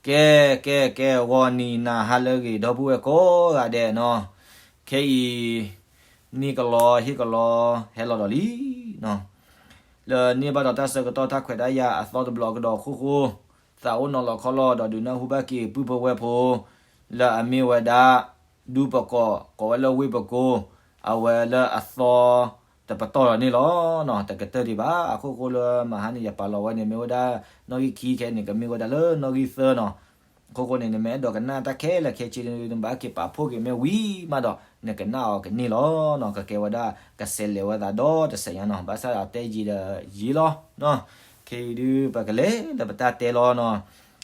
ကဲ ကဲ ကဲ ဂီၤနံၤနၤဟါလၢအဂ့ၤ ဒီပုၢ်ဝဲၢ်ကိးဂၤဒဲးနီၤ, ခဲအံၤ နံၣ်ကလီဟ့ၣ်ကလီဟဲလီၤဒီးလံနီၤ, လၢန့ၢ်ဘၣ်ဒီးတၢ်ဆၢကတီၢ်တၢ်ခွဲးတၢ်ယာ်အသီတဘျီကဒီးအခိၣ်ဃိ, သးအိၣ်နီၤလီၤခီလီၤဒီးဒုးနၢ်ဟူဘၣ်က့ၤပုၢ်ဖိဝဲၢ်ဖိ လၢအမ့ၢ်ဝဲဒၣ် ဒူပကီၢ် ကိးဝဲလၢဝ့ၢ်ပကိ, အဝဲလၢအသီတပတီၢ်လီၤန့ၣ်လီၤ. တကတၢၢ်ဒံးဘၣ် အခိၣ်ဃိလၢမဟါန့ၣ် ယပာ်လီၤဝဲန့ၣ် မ့ၢ်ဝဲဒၣ်နီၣ်ဂံၢ်ခံ ခဲအံၤန့ၣ် ကမ့ၢ်ဝဲဒၣ်လၢနီၣ်ဂံၢ်သၢနီၤ. အခိၣ်ဃိန့ၣ် နမ့ၢ်အဲၣ်ဒိးကနၣ်တၢ်ခဲလၢာ်ခဲဆ့ နဘၣ်က့ၤပာ်ဖှိၣ်က့ၤမ့ၢ်ဝံၤမးဒီး နကနၣ်အီၤကန့ၢ်လီၤ. ကကဲဝဲဒၣ်ကဆဲးလဲၤဝဲသးဒီတစဲးညါနီၤ, ဘၣ်ဆၣ်ဒီးတဲယံာ်ဒီးယံာ်လီၤ. ခဲအံၤဒုး ပကလဲၤလၢပတၢ်တဲလီၤနီၤ.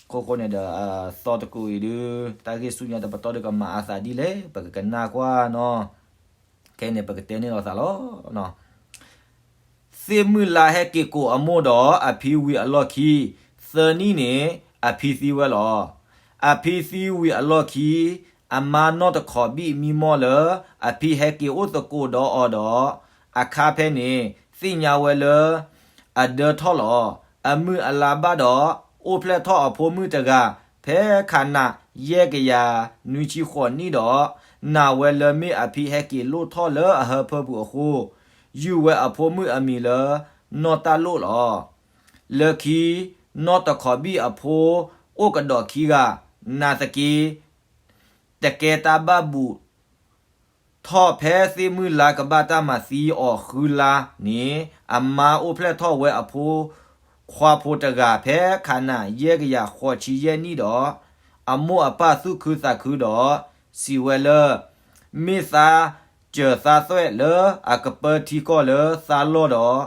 အခိၣ်ဃိန့ၣ်ဒီး သီတကူာ်အံၤဒုး တၢ်ဂ့ၢ်ဆူညါတပတီၢ်ဒုးကမၤအသးဒ်လဲၣ် ပကကနၣ်ကွၢ်နီၤ. ခဲအံၤန့ၣ် ပကတဲန့ၢ်လီၤသးလီၤ. သ့ၣ်မုၢ်လါဟဲက့ၤကိးအမိၢ်ဒီးအဖံဝံၤအလီၢ်ခံ သၢနံၣ်န့ၣ် အဖံသံဝဲလီၤ. အဖံသံဝံၤအလီၢ်ခံ အမါနီၢ်တခီးဘံၣ်မံမီၢ်လၢ အဖံဟဲက့ၤအိၣ်သကိးဒီးအီၤဒီး အခါဖဲန့ၣ် သ့ၣ်ညါဝဲလၢ အဒၢထီၣ်လီၤ. အမုၢ်အလါဘၣ်ဒီး အိၣ်ဖျဲၣ်ထီၣ်အဖိမုၣ်တဂၤ ဖဲခးနး ယဲၢ်ကယၤနွံဆံဃိးနံၣ်ဒီး နာ်ဝဲလၢမ့ၢ်အဖံဟဲက့ၤလိၣ်ထီၣ်လၢအဟၢဖၢပူၤအဃိ ယုၢ်ဝဲအဖိမုၣ်အမံၤလၢ နီၢ်တၢ်လိၣ်လီၤ. လၢခံ နီၢ်တခီးဘံၣ်အဖိ အိၣ်ကဒီးခံဂၤ, နာ်သက့ တကဲတၢ်ဘၣ်ဘူၣ်ထီၣ်ဖဲသ့ၣ်မုၢ်လါကဘၣ်တၢ်မၤသံအီၤဃုလါန့ၣ် အမါအိၣ်ဖျဲၣ်ထီၣ်ဝဲအဖိခွါဖိတဂၤ ဖဲခးနး ယဲၢ်ကယၤဃိးဆံယဲၢ်နံၣ်ဒီး အမိၢ်အပၢ်သူၣ်ခုသးခုဒီး စံးဝဲလၢ မ့ၢ်သါစၢၤသါသွဲၣ်လၢအကပၢထံကီၢ်လၢသါလီၢ်ဒီး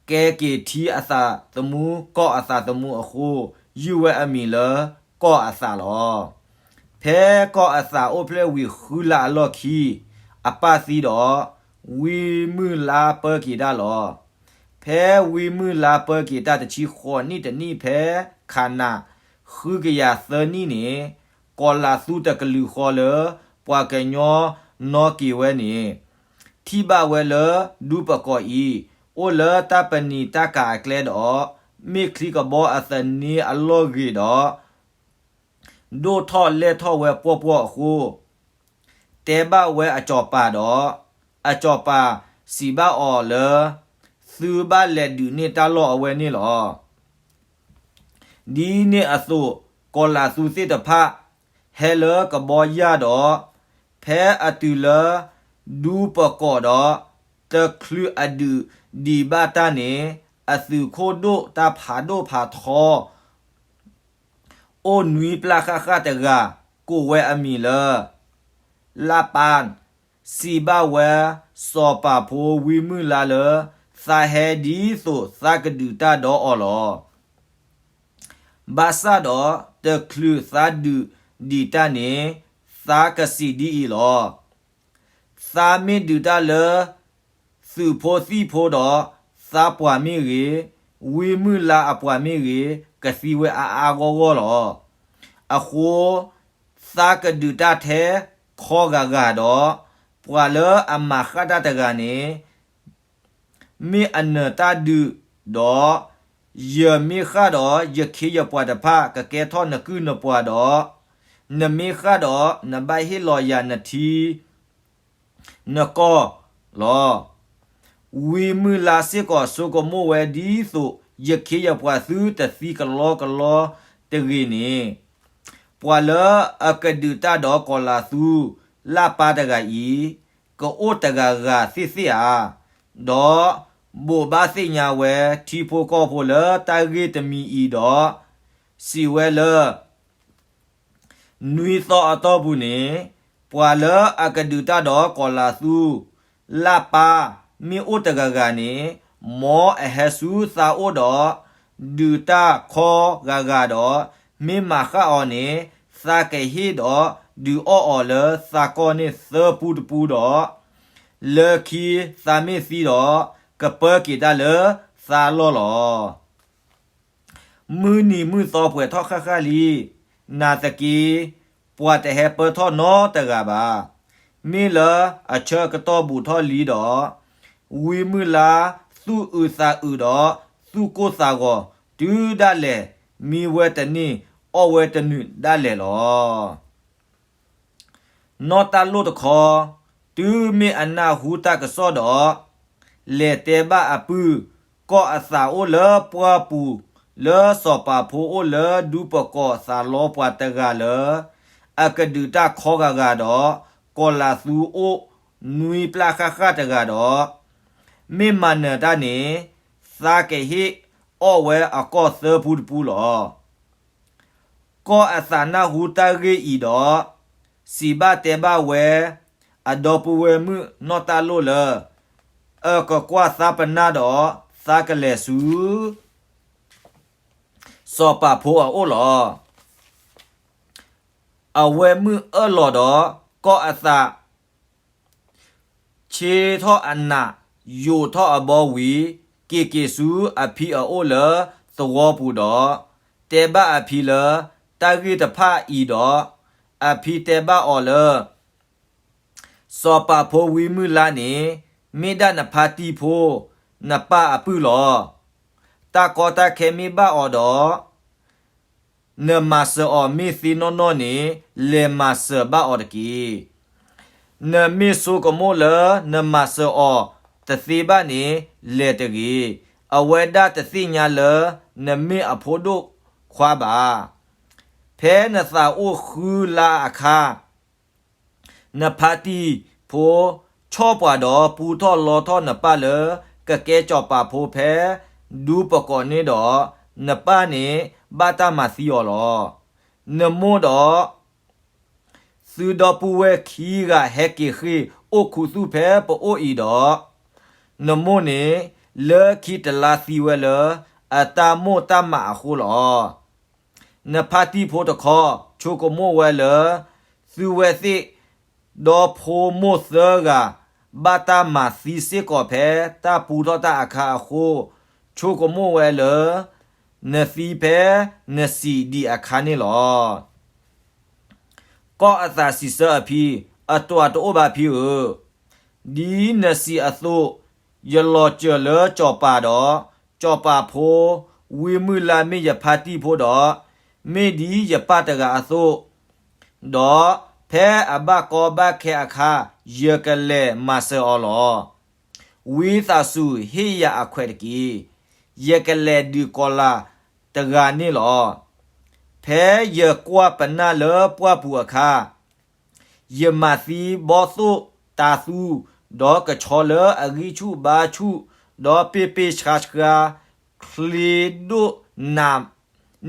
ကဲက့ၤထံအသးသမူ ကီၢ်အသးသမူအဃိ ယုၢ်ဝဲအမံၤလၢ ကီၢ်အသးလီၤ. ဖဲကီၢ်အသးအိၣ်ဖျဲၣ်ဝံၤဃုလါအလီၢ်ခံ အပၢ်သံဒီး ဝံမုၢ်လါပၢက့ၤတၢ်လီၤ. ဖဲဝံမုၢ်လါပၢက့ၤတၢ်တဆံဃိးနံၣ်တနံၣ် ဖဲခးနး ဃုကယၤသၢနံၣ်န့ၣ် ကီၤလၤသူတကလုာ်ဃီလၢ ပှၤကညီနီၣ်က့ၤဝဲန့ၣ် ထံၣ်ဘၣ်ဝဲလၢဒူပကီၢ်အံၤ အိၣ်လၢတၢ်ပနံာ်တၢ်ကၤအကျဲဒီး မ့ၢ်ချံကဘီအသန့အလီၢ်ဂ့ၤဒီး ဒိၣ်ထီၣ်လဲၢ်ထီၣ်ဝဲပှီၢ်ပှီၢ်အဃိ တဲဘၣ်ဝဲအစီၤပၤဒီး အစီၤပၤစံးဘၣ်အီၤလၢ သုဘၣ်လဲၤဒုးန့ၢ်တၢ်လီၢ်အဝဲန့ၣ်လီၤ. ဒ်န့ၣ်အသိး ကီၤလၤသူသ့ၣ်တဖၣ် ဟဲလၢကဘီယၢ်ဒီး ဖဲအတုၤလၢ ဒူပကီၢ်ဒီး တချုးအဒုးဒံးဘၣ်တၢ်န့ၣ် အသုးခိၣ်ဒိၣ်တၢ်ဖးဒိၣ်ဖးထီ အိၣ်နွံပျၢ်ဃၣ်ဃၣ်တဂၤ ကိးဝဲအမံၤလၢ လၢ်ပၢ် စံးဘၣ်ဝဲ စီၤပၤဖိဝံမုၢ်လါလၢ သးဟဲဒ်သိးသးကဒုးတၢ်ဒီးအီၤလီၤ. ဘၣ်ဆၣ်ဒီးတချုးသးဒုးဒံးတၢ်န့ၣ် သးကစံးဒ်အံၤလီၤ. သးမ့ၢ်ဒုးတၢ်လၢ သုးဖိသံၣ်ဖိဒီး သးပှၤမ့ၢ်ဂ့ၤ, ဝံမုၢ်လါအပှၤမ့ၢ်ဂ့ၤ, ကသံဝဲအါအါဂီၢ်ဂီၢ်လီၤ. အဃိ သးကဒုးတၢ်ထဲခီဂာ်ဂာ်ဒီး ပှၤလၢအမၤဃၣ်တၢ်တဂၤန့ၣ် မ့ၢ်အနၢၤတၢ်ဒုးဒီး ယမ့ၢ်ဃၣ်ဒီး ယခ့ယပှၤတဖၣ်ကကဲထီၣ်နကုၢ်နပှၤဒီး နမ့ၢ်ဃၣ်ဒီး နဘၣ်ဟ့ၣ်လီၤယၤနထံ နကီၢ်လီၤ. ဝံမုၢ်လါစ့ၢ်ကီးဆိကမိၣ်ဝဲဒ်သိး ယခ့ယပှၤသုတသံကလီကလီတဂ့ၤန့ၣ်, ပှၤလၢအကဒုးတၢ်ဒီးကီၤလၤသူ လၢ်ပၢ်တဂၤအံၤ ကအိၣ်တဂၤဂၤသ့ၣ်သ့ၣ်ဧါ, ဒီးဘိးဘၣ်သ့ၣ်ညါဝဲထံဖိကီၢ်ဖိလၢတၢ်ဂ့ၢ်တမံၤအံၤဒီး စံးဝဲလၢ နွံသီအတီၢ်ပူၤန့ၣ် ပှၤလၢအကဒုးတၢ်ဒီးကီၤလၤသူ လၢ်ပၢ် မ့ၢ်အိၣ်တဂၤဂၤန့ၣ် မ်အဟဲဆူသးအိၣ်ဒီး ဒုးတၢ်ခီဂာ်ဂာ်ဒီး မ့ၢ်မၤဃၣ်အီၤန့ၣ် သးကဟ့ၣ်ဒီးဒုးအီၣ်အီၤလၢသးကီၢ်န့ၣ်သၢပူတပူဒီး လၢခံသးမ့ၢ်သံဒီး ကပၢက့ၤတၢ်လၢသးလီၢ်လီၤ. မုၢ်နံၤမုၢ်သီပှဲၤထီၣ်ဃၣ်ဃၣ်လံ, နာ်သက့ ပှၤတဟဲပၢထီၣ်နီတဂၤဘၣ်. မ့ၢ်လၢအဆၢကတီၢ်ဘူးထီၣ်လံဒီး ဝံမုၢ်လါသူၣ်အုးသးအုးဒီး သူၣ်ကိၢ်သးဂီၤတုၤဒၣ်လဲာ် မံဝဲတန့ၢ် အီၣ်ဝဲတနုာ်ဒၣ်လဲာ်လီၤ. နီၢ်တၢ်လိၣ်တခီ, တုၤမ့ၢ်အနၢ်ဟူတၢ်ကစီၣ်ဒီး, လဲၤတဲဘၣ်အပုၢ်, ကီၢ်အသးအိၣ်လၢပှၢ်ပူၤ, လၢစီၤပၤဖိအိၣ်လၢဒူပကီၢ်သးလီပှၤတဂၤလၢ အကဒုးတၢ်ခီဂၤဂၤဒီး, ကီၤလၤသူအိၣ်နွံပျၢ်ဃၣ်ဃၣ်တဂၤဒီး, မ့ၢ်မၤနၢၤတၢ်န့ၣ်, သးကဟ့ၣ်အီၣ်ဝဲအကီၢ်သၢဖုတဖုလီၤ. ကီၢ်အသးနၢ်ဟူတၢ်ဂ့ၢ်အံၤဒီး, စံးဘၣ်တဲဘၣ်ဝဲ အဒီပုၢ်ဝဲၢ်မုၣ်နီၢ်တၢ်လိၣ်လၢ, အကကွၢ်သးပနၢ်ဒီး သးကလဲၤဆူ စီၤပၤဖိအအိၣ်လီၤ. အဝဲမုၢ်အၢၣ်လီၤဒီး ကီၢ်အသး ဆ့ထီၣ်အနး, ယိာ်ထီၣ်အဘီဝံၤ, က့ၤက့ၤဆူအဖံအအိၣ်လၢသဝီပူၤဒီး, တဲဘၣ်အဖံလၢ တၢ်ဂ့ၢ်တဖၣ်အံၤဒီး, အဖံတဲဘၣ်အီၤလၢ စီၤပၤဖိဝံမုၢ်လါန့ၣ် မ့ၢ်ဒၣ်နဖါတံၢ်ဖိ, နပၢ်အပုၢ်လီၤ. တၢ်ကီတၢ်ခဲမ့ၢ်ဘၣ်အီၤဒီး, နမၤစၢၤအီၤမ့ၢ်သ့နီၢ်နီၢ်န့ၣ် လဲၤမၤစၢၤဘၣ်အီၤတက့ၢ်. နမ့ၢ်ဆိကမိၣ်လၢနမၤစၢၤအီၤတသ့ဘၣ်န့ၣ် လဲၤတဂ့ၤ. အဝဲဒၣ်တသ့ၣ်ညါလၢ နမ့ၢ်အဖိဒိၣ်ခွါဘၣ်. ဖဲနသးအိၣ်ဃုလါအခါ နဖါတံၢ်ဖိ ဆီၣ်ပှၤဒီးပူထီၣ်လီထီၣ်နပၢ်လၢ ကကဲစီၤပၤဖိဖဲဒူပကီၢ်န့ၣ်ဒီး, နပၢ်န့ၣ်ဘၣ်တၢ်မၤသံအီၤလီၤ. နမိၢ်ဒီး သုဒီပုၢ်ဝဲၢ်ခံဂၤဟဲက့ၤဃ့ၢ်အိၣ်ခူသူၣ်ဖဲပအိၣ်အံၤဒီး, နမိၢ်န့ၣ် လၢခံတလါသံဝဲလၢ အတၢ်မိၣ်တၢ်မးအဃိလီၤ. နဖါတံၢ်ဖိတခီ ဆိကမိၣ်ဝဲလၢ သုဝဲသ့ၣ်ဒီဖိမိၢ်သၢဂၤ ဘၣ်တၢ်မၤသံစ့ၢ်ကီးဖဲတၢ်ပူထီၣ်တၢ်အခါအဃိ, ဆိကမိၣ်ဝဲလၢ နသံဖဲနစံးဒံးအခါန့ၣ်လီၤ. ကီၢ်အသးစံးဆၢအဖံ, အတံၤတအိၣ်ဘၣ်ဖံဧၢ, ဒ်နစံးအသိး, ယလီၤစၢၤလၢစီၤပၤဒီး, စီၤပၤဖိ, ဝံမုၢ်လါမ့ၢ်ယဖါတံၢ်ဖိဒီး, မ့ၢ်ဒ်ယပၢ်တဂၤအသိး, ဒီးဖဲအဘၣ်ကီဘၣ်ခဲအခါ ယကလဲၤမၤစၢၤအီၤလီၤ. ဝံသးစူၤဟ့ၣ်ယၤအခွဲးတက့ၢ်. ယကလဲၤဒုးကီၤလၤတဂၤန့ၣ်လီၤ. ဖဲယကွၢ်ပနၢ်လၢပှၢ်ပူၤအခါ, ယမၤသံဘီသိၣ်တၤသူ, ဒီးကဆီလၢအဂံၢ်ဆူၣ်ဘါဆူၣ်, ဒီးပ့ၢ်ပ့ၢ်ဆှါဆှါ, ချ့ဒိၣ်နး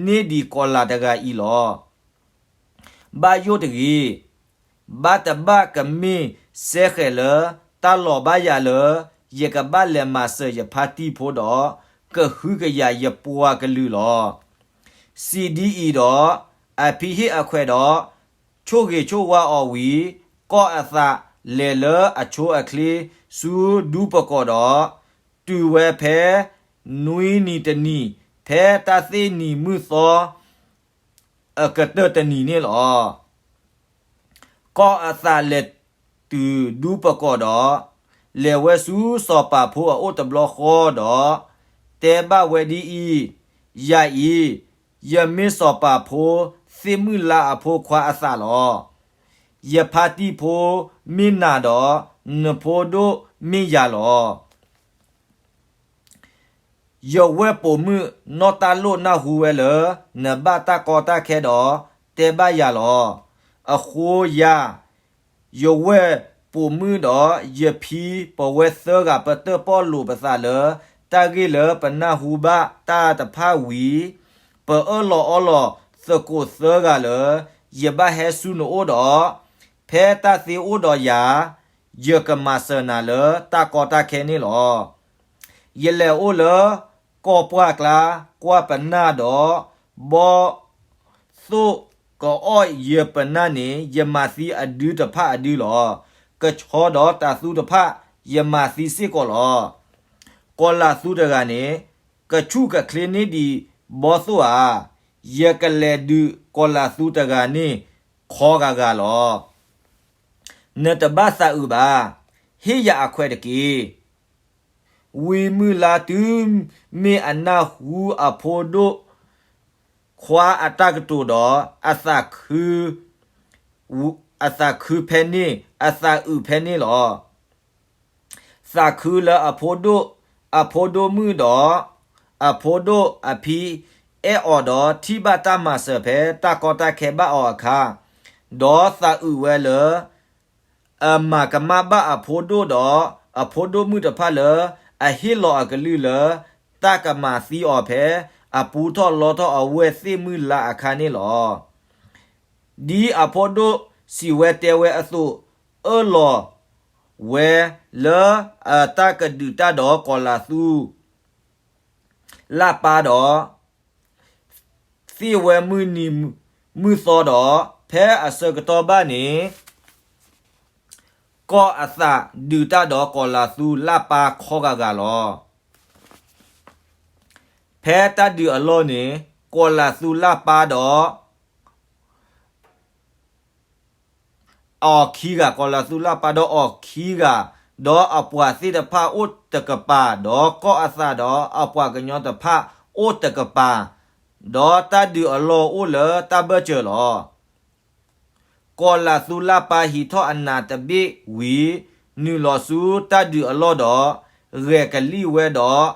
န့ၢ်ဒံးကီၤလၤတဂၤအံၤလီၤ. ဘၣ်ယိၣ်တဂ့ၤ. ဘၣ်တဘၣ်ကမ့ၢ်စဲဃဲးလၢ တၢ်လီၤဘၣ်ယၤလၢ ယကဘၣ်လဲၤမၤစၢၤယဖါတံၢ်ဖိဒီး ကဟုကယာ်ယပှၤကလုာ်လီၤ. စံးဒ်အံၤဒီး အဖံဟ့ၣ်အခွဲးဒီး ဆိၣ်ဂ့ၤဆိၣ်ဝါအီၤဝံၤ, ကီၢ်အသးလဲၤလၢအဆိအချ့ဆူဒူပကီၢ်ဒီး တုၤဝဲဖဲနွံနံၤတနံၤ, ဖဲတၢ်သ့ၣ်နံၤမုၢ်သီ အကတၢၢ်တနံၤန့ၣ်လီၤ. ကီၢ်အသးလဲၤတုၤဒူပကီၢ်ဒီး, လဲၤဝဲဆူစီၤပၤဖိအအိၣ်တဘျီဃီဒီး, တဲဘၣ်ဝဲဒ်အံၤ, ယၤအံၤ, ယမ့ၢ်စီၤပၤဖိသ့ၣ်မုၢ်လါအဖိခွါအသးလီၤ. ယဖါတံၢ်ဖိမ့ၢ်နၤဒီး, နဖိဒိၣ်မ့ၢ်ယၤလီၤ. ယဝဲၢ်ပိာ်မုၣ်နီၢ်တၢ်လိၣ်နၢ်ဟူဝဲလၢ နဘၣ်တၢ်ကီတၢ်ခဲဒီး တဲဘၣ်ယၤလီၤ. အဃိယၤ, ယဝဲၢ်ပိာ်မုၣ်ဒီးယဖံ ပဝဲသၢဂၤပတၢၣ်ပီၣ်လိာ်ပသးလၢ တၢ်ဂ့ၢ်လၢပနၢ်ဟူဘၣ်တၢ်တဖၣ်ဝံၤ, ပအၢၣ်လီၤအီလီၤသကိးသၢဂၤလၢ ယဘၣ်ဟဲဆူနအိၣ်ဒီး ဖဲတၢ်သ့အိၣ်ဒီးယၤ, ယကမၤစၢၤနၤလၢတၢ်ကီတၢ်ခဲန့ၣ်လီၤ. ယလဲၤအိၣ်လၢကီၢ်ပှၢ်ကျါ ကွၢ်ပနၢ်ဒီး ဘီသိၣ်ကအီၣ်ယပနၢ်န့ၣ် ယမၤသံအဒုတဖၣ်အဒုလီၤ. ကဆီဒီးတၤသူတဖၣ် ယမၤသံစ့ၢ်ကီးလီၤ. ကီၤလၤသူတဂၤန့ၣ် ကဆူၣ်ကချ့န့ၢ်ဒံးဘီသိၣ်ဧါ. ယကလဲၤဒုးကီၤလၤသူတဂၤန့ၣ် ခီဂာ်ဂာ်လီၤ. နတဘၣ်သးအုးဘၣ်. ဟ့ၣ်ယၤအခွဲးတက့ၢ်. ဝံမုၢ်လါတုၤမ့ၢ်အနၢ်ဟူအဖိဒိၣ် ခွါအတၢ်ကတိၤဒီး အသးခု အသးခုဖဲန့ၣ် အသးအုးဖဲန့ၣ်လီၤ. သးခုလၢအဖိဒိၣ်, အဖိဒိၣ်မုၣ်ဒီး အဖိဒိၣ်အဖံ အဲၣ်အီၤဒီးထံၣ်ဘၣ်တၢ်မၤစၢၤဖဲတၢ်ကီတၢ်ခဲဘၣ်အီၤအခါ, ဒီးသးအုးဝဲလၢ အမၤကမၣ်ဘၣ်အဖိဒိၣ်ဒီး အဖိဒိၣ်မုၣ်တဖၣ်လၢ အဟ့ၣ်လီၤအကလုၢ်လၢ တၢ်ကမၤသံအီၤဖဲ အပူထီၣ်လီထီၣ်အဝဲၢ်သ့ၣ်မုၢ်လါအခါန့ၣ်လီၤ. ဒ်အဖိဒိၣ်စံးဝဲတဲဝဲအသိး, အၢၣ်လီၤဝဲလၢအတၢ်ကဒုးတၢ်ဒီးကီၤလၤသူ လၢ်ပၢ်ဒီး သ့ၣ်ဝဲမုၢ်နံၤမုၢ်သီဒီး ဖဲအဆၢကတီၢ်ဘၣ်န့ၣ် ကီၢ်အသးဒုးတၢ်ဒီးကီၤလၤသူလၢ်ပၢ်ခီဂာ်ဂာ်လီၤ. ဖဲတၢ်ဒုးအလီၢ်န့ၣ် ကီၤလၤသူလၢ်ပၢ်ဒီး အီၤခံဂၤ, ကီၤလၤသူလၢ်ပၢ်ဒီးအီၤခံဂၤ, ဒီးအပှၤသ့ၣ်တဖၣ်အိၣ်တကပၤ, ဒီးကီၢ်အသးဒီးအပှၤကညီတဖၣ်အိၣ်တကပၤ, ဒီးတၢ်ဒုးအလီၢ်အိၣ်လၢတၢ်ဘၢၣ်စၢၤလီၤ. ကီၤလၤသူလၢ်ပၢ်ဟံးထီၣ်အနးတဘ့ၣ်ဝံၤ, နုာ်လီၤဆူတၢ်ဒုးအလီၢ်ဒီး ဂဲၤကလံၣ်ဝဲဒီး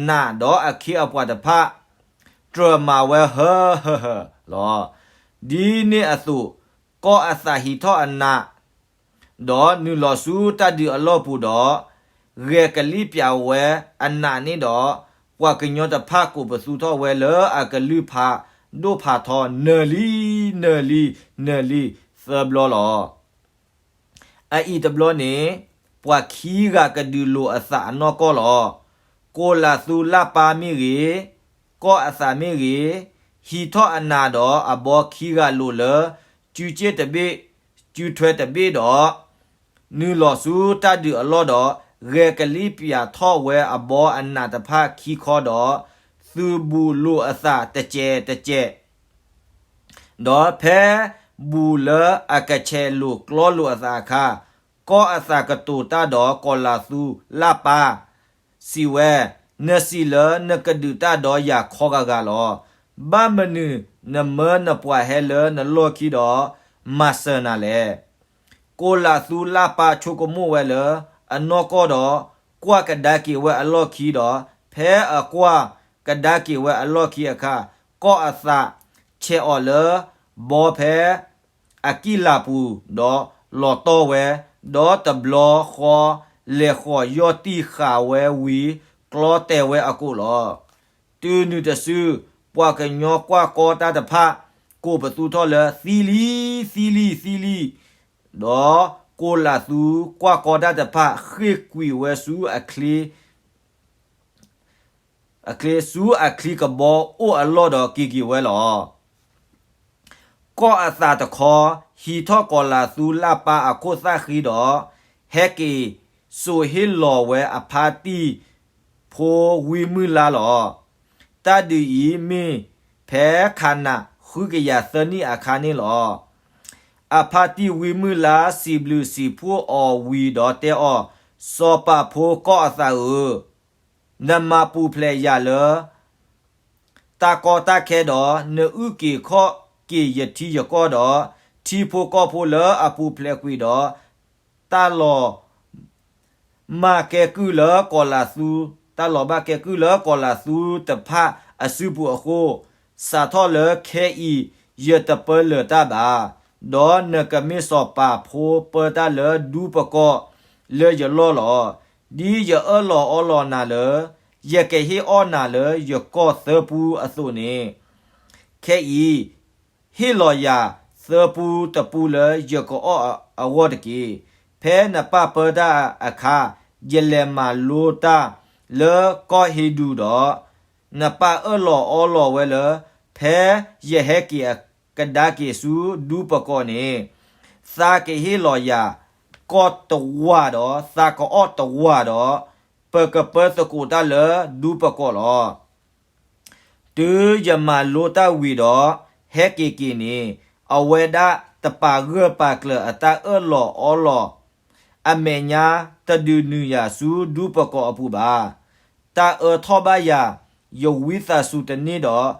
နးဒီးအခ့အပှၤတဖၣ် တြၢၤမၤဝဲဟၢဟၢဟၢလီၤ. ဒ်န့ၣ်အသိး, ကီၢ်အသးဟံးထီၣ်အနး ဒီးနုာ်လီၤဆူတၢ်ဒုးအလီၢ်ပူၤဒီး ဂဲၤကလံၣ်ပၠးဝဲအနးန့ၣ်ဒီး ပှၤကညီတဖၣ်ကိးပသူထီၣ်ဝဲလၢအကလုၢ်ဖးဒိၣ်ဖးထီ နၢၤလံ, နၢၤလံ, နၢၤလံ သၢဘျီလီၤ. အအံၤတဘျီန့ၣ် ပှၤခံဂၤကဒုးလိာ်အသးအနီၢ်ကီၢ်လီၤ. ကီၤလၤသူလၢ်ပၢ်မ့ၢ်ဂ့ၤ, ကီၢ်အသးမ့ၢ်ဂ့ၤ, ဟံးထီၣ်အနးဒီးအဘီခံဂၤလိာ်လၢ စုစ့ၣ်တဘ့ၣ်, စုထွဲတဘ့ၣ်ဒီး နုာ်လီၤဆူတၢ်ဒုးအလီၢ်ဒီး ဂဲၤကလံၣ်ပၠးထီၣ်ဝဲအဘီအနးတဖၣ်ခံခီဒီး သုးဘူးလိာ်အသးတစဲးတစဲး ဒီးဖဲဘူးလၢအကဆဲးလိာ်ကျီလိာ်အသးအခါ, ကီၢ်အသးကတိၤတၢ်ဒီးကီၤလၤသူလၢ်ပၢ် စံးဝဲ, နစံးလၢနကဒုးတၢ်ဒီးယၤခီဂာ်ဂာ်လီၤ. ဘၣ်မနုၤနမၢနပှၤဟဲလၢနလီၢ်ခံဒီး မၤစၢၤနၤလဲၣ်. ကီၤလၤသူလၢ်ပၢ်ဆိကမိၣ်ဝဲလၢအနီၢ်ကီၢ်ဒီး ကွၢ်ကဒါက့ၤဝဲအလီၢ်ခံဒီး ဖဲအကွၢ်ကဒါက့ၤဝဲအလီၢ်ခံအခါ, ကီၢ်အသးဆဲးအီၤလၢဘီဖဲ အကံၣ်လၤပူၤဒီး လီၤတီၢ်ဝဲ, ဒီးတဘျီဃီ လဲၤဃီၤယီၢ်တံၢ်ဃာ်ဝဲဝံၤ ကျီတဲာ်ဝဲအကိာ်လီၤ. တုၤနုၤတစု ပှၤကညီကွၢ်ကီတၢ်တဖၣ် ကိးပသူထီၣ်လၢ သံလံ, သံလံ, သံလံ, ဒီးကီၤလၤသူကွၢ်ကီတၢ်တဖၣ် ဃ့ၢ်ကွံာ်ဝဲဆူအချ့ အချ့ ဆူအချံကဘီအိၣ်အလီၢ်ဒီးက့ၤက့ၤဝဲလီၤ. ကီၢ်အသးတခီ ဟံးထီၣ်ကီၤလၤသူလၢ်ပၢ်အခိၣ်သၣ်ဃံဒီး ဟဲက့ၤစိာ်ဟ့ၣ်လီၤဝဲအဖါတံၢ်ဖိဝံမုၢ်လါလီၤ. တၢ်ဒုးအံၤမ့ၢ်ဖဲခးနးဃုကယၤသၢနံၣ်အခါန့ၣ်လီၤ. အဖါတံၢ်ဝံမုၢ်လါ စံးဘျုးစံးဖှိၣ်အီၤဝံၤဒီးတဲအီၤ, စီၤပၤဖိကီၢ်အသးဧၢ, နမၤပူၤဖျဲးယၤလၢ တၢ်ကီတၢ်ခဲဒီး နအုၣ်က့ၤခီၣ်က့ၤယထံယကီၢ်ဒီး ထံဖိကီၢ်ဖိလၢအပူၤဖျဲးကွံာ်ဒီး တၢ်လီၤ မၢ်ကဲကုၢ်လၢကီၤလၤသူ, တၢ်လီၤဘၣ်ကဲကုၢ်လၢကီၤလၤသူတဖၣ်အစုပူၤအဃိ, စးထီၣ်လၢခဲအံၤ ယတပၢလၢၤတၢ်ဘၣ်. ဒီးနကမ့ၢ်စီၤပၤဖိပၢတၢ်လၢဒူပကီၢ်လၢယလီၢ်လီၤ. ဒ်ယအၢၣ်လီၤအီလီၤနၤလၢ ယကဟ့ၣ်အီၣ်နၤလၢယကီၢ်သၢပူအသိးန့ၣ်, ခဲအံၤ ဟ့ၣ်လီၤယၤသၢပူတပူလၢယကအီၣ်အဂီၢ်တက့ၢ်. ဖဲနပၢ်ပၢတၢ်အခါ, ယလဲၤမၤလိတၢ်လၢကီၢ်ဟ့ဒူၣ်ဒီး နပၢ်အၢၣ်လီၤအီလီၤဝဲလၢ ဖဲယဟဲက့ၤကဒါက့ၤဆူဒူပကီၢ်န့ၣ်, သးကဟ့ၣ်လီၤယၤကီၢ်တဝၢ်ဒီး သးကအီၣ်တဝၢ်ဒီး ပကပၢသကိးတၢ်လၢဒူပကီၢ်လီၤ. တုၤယမၤလိတၢ်ဝံၤဒီး ဟဲက့ၤက့ၤန့ၣ်, အဝဲဒၣ်တပာ်ဂၢၢ်ပာ်ကျၢၤအတၢ်အၢၣ်လီၤအီလီၤ အမဲာ်ညါတဒုးနုာ်ယၤဆူဒူပကီၢ်အပူၤဘၣ်. တၢ်အၢထီၣ်ဘၣ်ယၤ, ယဝံသးစူၤတန့ၢ်ဒီး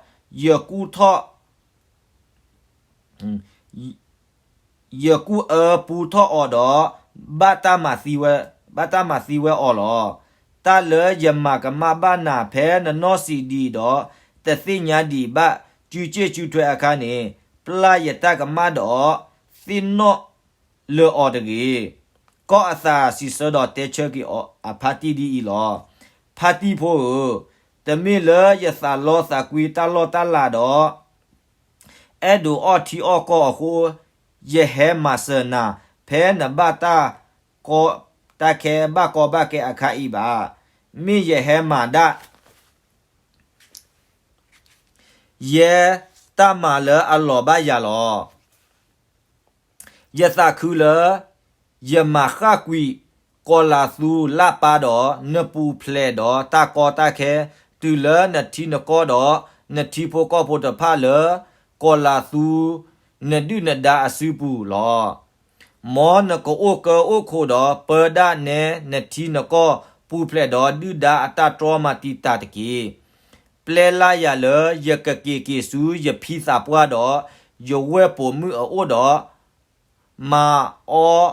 ယကူၣ်ထီၣ် ယကူၣ်အၢပူထီၣ်အီၤဒီး ဘၣ်တၢ်မၤသံဝဲ, ဘၣ်တၢ်မၤသံဝဲအီၤလီၤ. တၢ်လၢယမၤကမၣ်ဘၣ်နၤဖဲနနီၢ်ဆံးဒံးဒီး တသ့ၣ်ညါဒံးဘၣ်စုစ့ၣ်စုထွဲအခါန့ၣ်, ပျၢ်ယတၢ်ကမၣ်ဒီး သ့ၣ်နီၣ်လၢအီၤတဂ့ၤ. ကီၢ်အသးစံးဆၢဒီးတဲဆၢက့ၤအဖါတံၢ်ဒ်အံၤလီၤ. ဖါတံၢ်ဖိဧၢ, တမ့ၢ်လၢယသးလီသးကွံတၢ်လီၢ်တၢ်လၤဒီး အဲၣ်ဒိးအီၣ်ထံအီၣ်ကီၢ်အဃိ, ယဟဲမၤစၢၤနၤ ဖဲနဘၣ်တၢ်ကီတၢ်ခဲဘၣ်ကီဘၣ်ခဲအခါအံၤဘၣ်. မ့ၢ်ယဟဲမၤဒၣ် ယဲတၢ်မၤလၢအလီၤဘၣ်ယၤလီၤ. ယသးခုလၢ ယမၤဃၣ်ကွံာ်ကီၤလၤသူလၢ်ပၢ်ဒီး နပူၤဖျဲးဒီးတၢ်ကီတၢ်ခဲ တုၤလၢနထံနကီၢ်ဒီး နထံဖိကီၢ်ဖိတဖၣ်လၢ ကီၤလၤသူ နဒုၣ်နဒါအစုပူၤလီၤ. မ်နကအိၣ်ကၢအိၣ်ခိးဒီး ပၢဒၣ်နဲနထံနကီၢ် ပူၤဖျဲးဒီးဒုၣ်ဒါအတၢ်တြီမၤတံာ်တာ်တက့ၢ်. ပျဲလၢ်ယၤလၢယကက့ၤက့ၤဆူယဖံသးပှၢ်ဒီး ယဝဲၢ်ပိာ်မုၣ်အအိၣ်ဒီး မၤအီၣ်,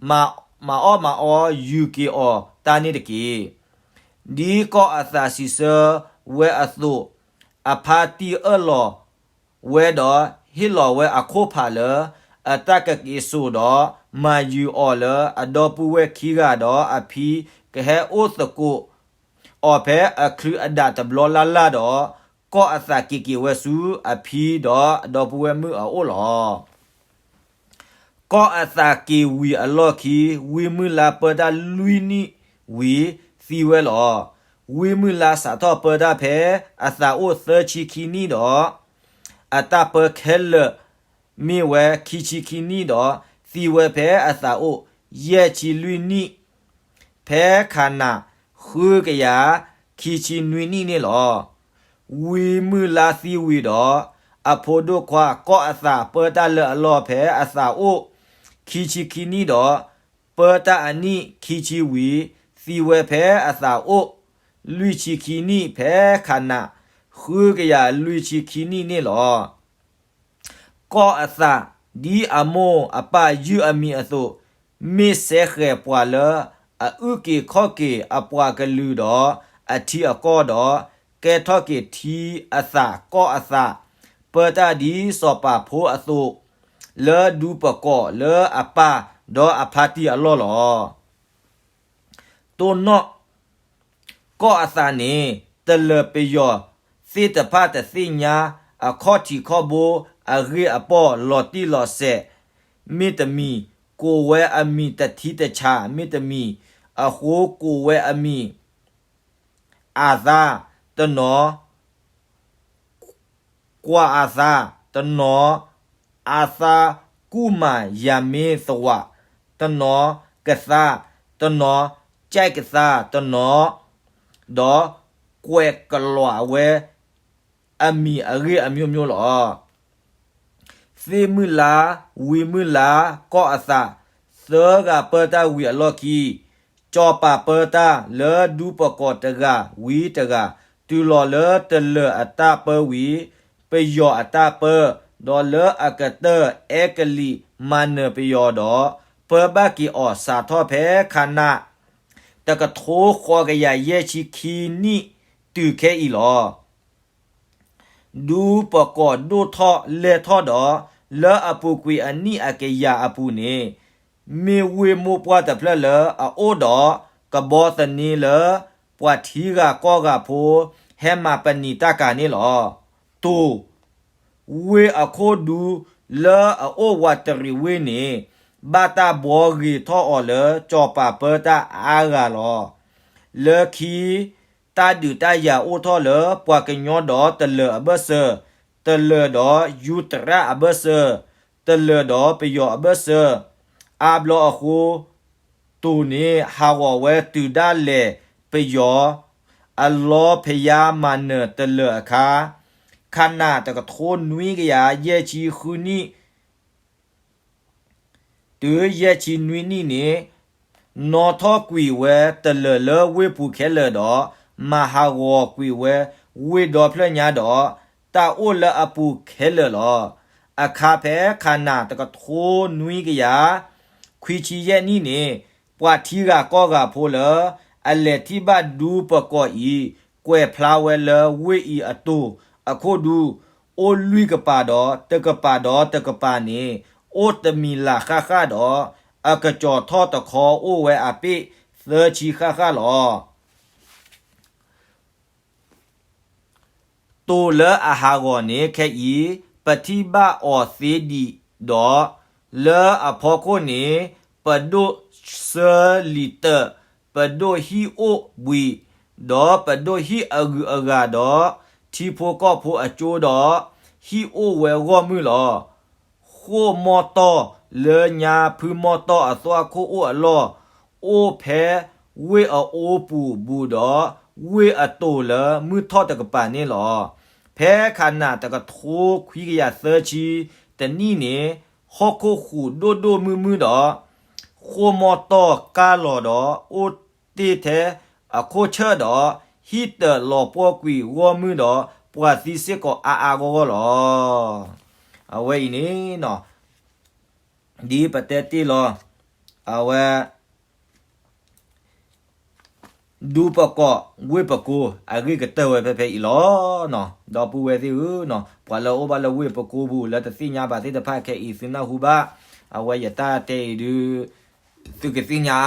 မၤအီၣ်မၤအီ ယူၤက့ၤအီၤတၢ်န့ၣ်တက့ၢ်. ဒ်ကီၢ်အသးစံးဆၢဝဲအသိး, အဖါတံၢ်အၢၣ်လီၤဝဲဒီး ဟ့ၣ်လီၤဝဲအခိၣ်ဖးလၢ အတၢ်ကက့ၤစိာ်ဒီး မၤယုၤအီၤလၢအဒီပုၢ်ဝဲၢ်ခံဂၤဒီးအဖံ ကဟဲအိၣ်သကိးအီၤဖဲအခလုအဒးတဘျီလၢ်လၢ်ဒီး ကီၢ်အသးက့ၤက့ၤဝဲဆူအဖံဒီးအဒီပုၢ်ဝဲၢ်မုၣ်အအိၣ်လီၤ. ကီၢ်အသးက့ၤဝံၤအလီၢ်ခံ ဝံမုၢ်လါပၢတၢ်လွံၢ်နံၣ်ဝံၤသံဝဲလီၤ. ဝံမုၢ်လါစးထီၣ်ပၢတၢ်ဖဲအသးအိၣ်သၢဆံခံနံၣ်ဒီး အတၢ်ပၢခဲလၢာ်မ့ၢ်ဝဲခံဆံခံနံၣ်ဒီး သံဝဲဖဲအသးအိၣ်ယဲၢ်ဆံလွံၢ်နံၣ် ဖဲခးနး ဃုကယၤခံဆံနွံနံၣ်န့ၣ်လီၤ. ဝံမုၢ်လါသံဝံၤဒီး အဖိဒိၣ်ခွါကီၢ်အသးပၢတၢ်လၢအလီၢ်ဖဲအသးအိၣ်ခံဆံခံနံၣ်ဒီး ပၢတၢ်အနံၣ်ခံဆံဝံၤ သံဝဲဖဲအသးအိၣ်လွံၢ်ဆံခံနံၣ် ဖဲခးနး ဃုကယၤလွံၢ်ဆံခံနံၣ်န့ၣ်လီၤ. ကီၢ်အသး ဒ်အမိၢ်အပၢ်ယုၢ်အမံၤအသိး, မ့ၢ်စဲဃဲၤပှၤလၢအအုၣ်က့ၤခီၣ်က့ၤအပှၤကလုာ်ဒီးအထံအကီၢ်ဒီး ကဲထီၣ်က့ၤထံအသးကီၢ်အသး, ပၢတၢ်ဒ်စီၤပၤဖိအသိး, လၢဒူပကီၢ်လၢအပၢ်ဒီးအဖါတံၢ်အလီၢ်လီၤ. တိၢ်နီၣ် ကီၢ်အသးန့ၣ် တလၢၤပယီၤသ့ၣ်တဖၣ်တသ့ၣ်ညါ အခီၣ်ထံးခီၣ်ဘိအဂ့ၢ်အပီၢ်လီၤတံၢ်လီၤဆဲး မ့တမံၤ, ကိးဝဲအမံၤတထံတဆး မ့တမံၤ, အဃိကိးဝဲအမံၤ အသး, တနီၤ ကွၢ်အသး, တနီၤ အသးကူၣ်မၤယၤမ့ၢ်သဝး, တနီၤ ကသါ, တနီၤ ကၠဲၣ်ကသါ, တနီၤ ဒီးကွဲးကလီၤဝဲအမံၤအဂ့ၢ်အမျိုးမျိုးလီၤ. သ့ၣ်မုၢ်လါ, ဝံမုၢ်လါ, ကီၢ်အသး, သၢဂၤပၢတၢ်ဝံၤအလီၢ်ခံ, စီၤပၤပၢတၢ်လၢဒူပကီၢ်တဂၤဝံၤတဂၤ, တုၤလီၤလၢတလၢၤအတၢ်ပၢဝံၤ, ပယီၤအတၢ်ပၢ, ဒီးလၢအကတၢၢ်အဲကလံးမၤနၢၤပယီၤဒီး ပၢဘၣ်က့ၤအီၤစးထီၣ်ဖဲခးနး တကထိဃိးကယၤယဲၢ်ဆံခံနံၣ်တုၤခဲအံၤလီၤ. ဒူပကီၢ်ဒိၣ်ထီၣ်လဲၢ်ထီၣ်ဒီး လၢအပူၤကွံာ်အနံၣ်အကယၤအပူၤန့ၣ်, မ့ၢ်ဝ့ၢ်မိၢ်ပှၢ်တဖျၢၣ်လၢအအိၣ်ဒီးကဘီသန့လၢ ပှၤထံဂၤကီၢ်ဂၤဖိ ဟဲမၤပနံာ်တၢ်ကၤန့ၣ်လီၤ. တိၤ ဝ့ၢ်အခိၣ်ဒူလၢအအိၣ်ဝးတရံးဝ့ၢ်န့ၣ် ဘၣ်တၢ်ဘှီဂ့ၤထီၣ်အီၤလၢစီၤပၤပၢတၢ်အါဂၤလီၤ. လၢခံ တၢ်ဒုးတၢ်ယၤအိၣ်ထီၣ်လၢပှၤကညီဒီးတလၢၤအဘၢၣ်စၢၤ, တလၢၤဒီးယူၤတရၣ်အဘၢၣ်စၢၤ, တလၢၤဒီးပယီၤအဘၢၣ်စၢၤ, အါဘျီအဃိ တိၤန့ၣ်ဟးဂီၤဝဲတုၤဒၣ်လဲာ်ပယီၤ အလီဖယါမၤနၢၤတလၢၤအခါ, ခးနးတကထိနွံကယၤယဲၢ်ဆံဃုနံၣ် တုၤယဲၢ်ဆံနွံနံၣ်န့ၣ်, နီၣ်ထီၣ်ကွံာ်ဝဲတလၢၤလၢဝ့ၢ်ပူၤခဲလၢာ်ဒီး မၤဟးဂီၤကွံာ်ဝဲဝ့ၢ်ဒီဖျၢၣ်ညါဒီး တၢ်အိၣ်လၢအပူၤခဲလၢာ်လီၤ. အခါဖဲခါနၤတကထိနွံကယၤ ခွံဆံယဲၢ်နံၣ်န့ၣ်, ပှၤထံဂၤကီၢ်ဂၤဖိလၢ အလဲၤထံၣ်ဘၣ်ဒူပကီၢ်အံၤ ကွဲးဖျါဝဲလၢဝ့ၢ်အံၤအတိၤအခိၣ်ဒူ အိၣ်လွံၢ်ကပၤဒီး တကပၤဒီးတကပၤန့ၣ် အိၣ်တမံၤလၢ်ဃၣ်ဃၣ်ဒီး အကစီၤထီၣ်တခီအိၣ်ဝဲအပ့ၢ်သၢဆံဃၣ်ဃၣ်လီၤ. တိၤလၢအဟးဂီၤန့ၣ်ခဲအံၤ ပထံၣ်ဘၣ်အီၤသ့ဒံးဒီး, လၢအဖီခိၣ်န့ၣ် ပဒိၣ်စၢလံၤတၢး, ပဒိၣ်ဟံၣ်အိၣ်ဘှံး, ဒီးပဒိၣ်ဟံၣ်အဂုၤအဂၤဒီး ထံဖိကီၢ်ဖိအကၠိဒီး ဟံၣ်အိၣ်ဝဲဂီၢ်မုၢ်လီၤ. ဃိာ်မီၢ်တီၢ်လၢညါဖုမီၢ်တီၢ်အသွၣ်ခိၣ်အိၣ်အလီၢ်, အိၣ်ဖဲဝ့ၢ်အအိပူၤဘူးဒီး ဝ့ၢ်အတိၤလၢမုၢ်ထီၣ်တကပၤန့ၣ်လီၤ. ဖဲခါနၤတကထိခွံကယၤသၢဆံတနံၣ်န့ၣ် ဟီၣ်ခိၣ်ဃုာ်ဒိၣ်ဒိၣ်မုၢ်မုၢ်ဒီး ဃိာ်မီၢ်တီၢ်ကၢ်လီၤဒီး အိၣ်တ့ၢ်ထဲအခိၣ်ဆၢၣ်ဒီး ဟံၣ်တၢၤလီၤပှီၢ်ကွံာ်ဂီၢ်မုၢ်ဒီး ပှၤသံစ့ၢ်ကီးအါအါဂီၢ်ဂီၢ်လီၤ. အဝဲအံၤန့ၣ် ဒ်ပတဲတ့ၢ်လီၤ, အဝဲ ဒူပကီၢ်ဝ့ၢ်ပကိအဂ့ၢ်ကတၢၢ်ဝဲဖဲဖဲအံၤလီၤ. ဒီပုၢ်ဝဲၢ်သ့ၣ်ဧၢ, ပှၤလၢအအိၣ်ဘၣ်လၢဝ့ၢ်ပကိပူၤလၢတသ့ၣ်ညါဘၣ်သ့ၣ်တဖၣ်ခဲအံၤ သုနၢ်ဟူဘၣ်, အဝဲယတၢ်တဲအံၤဒုး သုကသ့ၣ်ညါ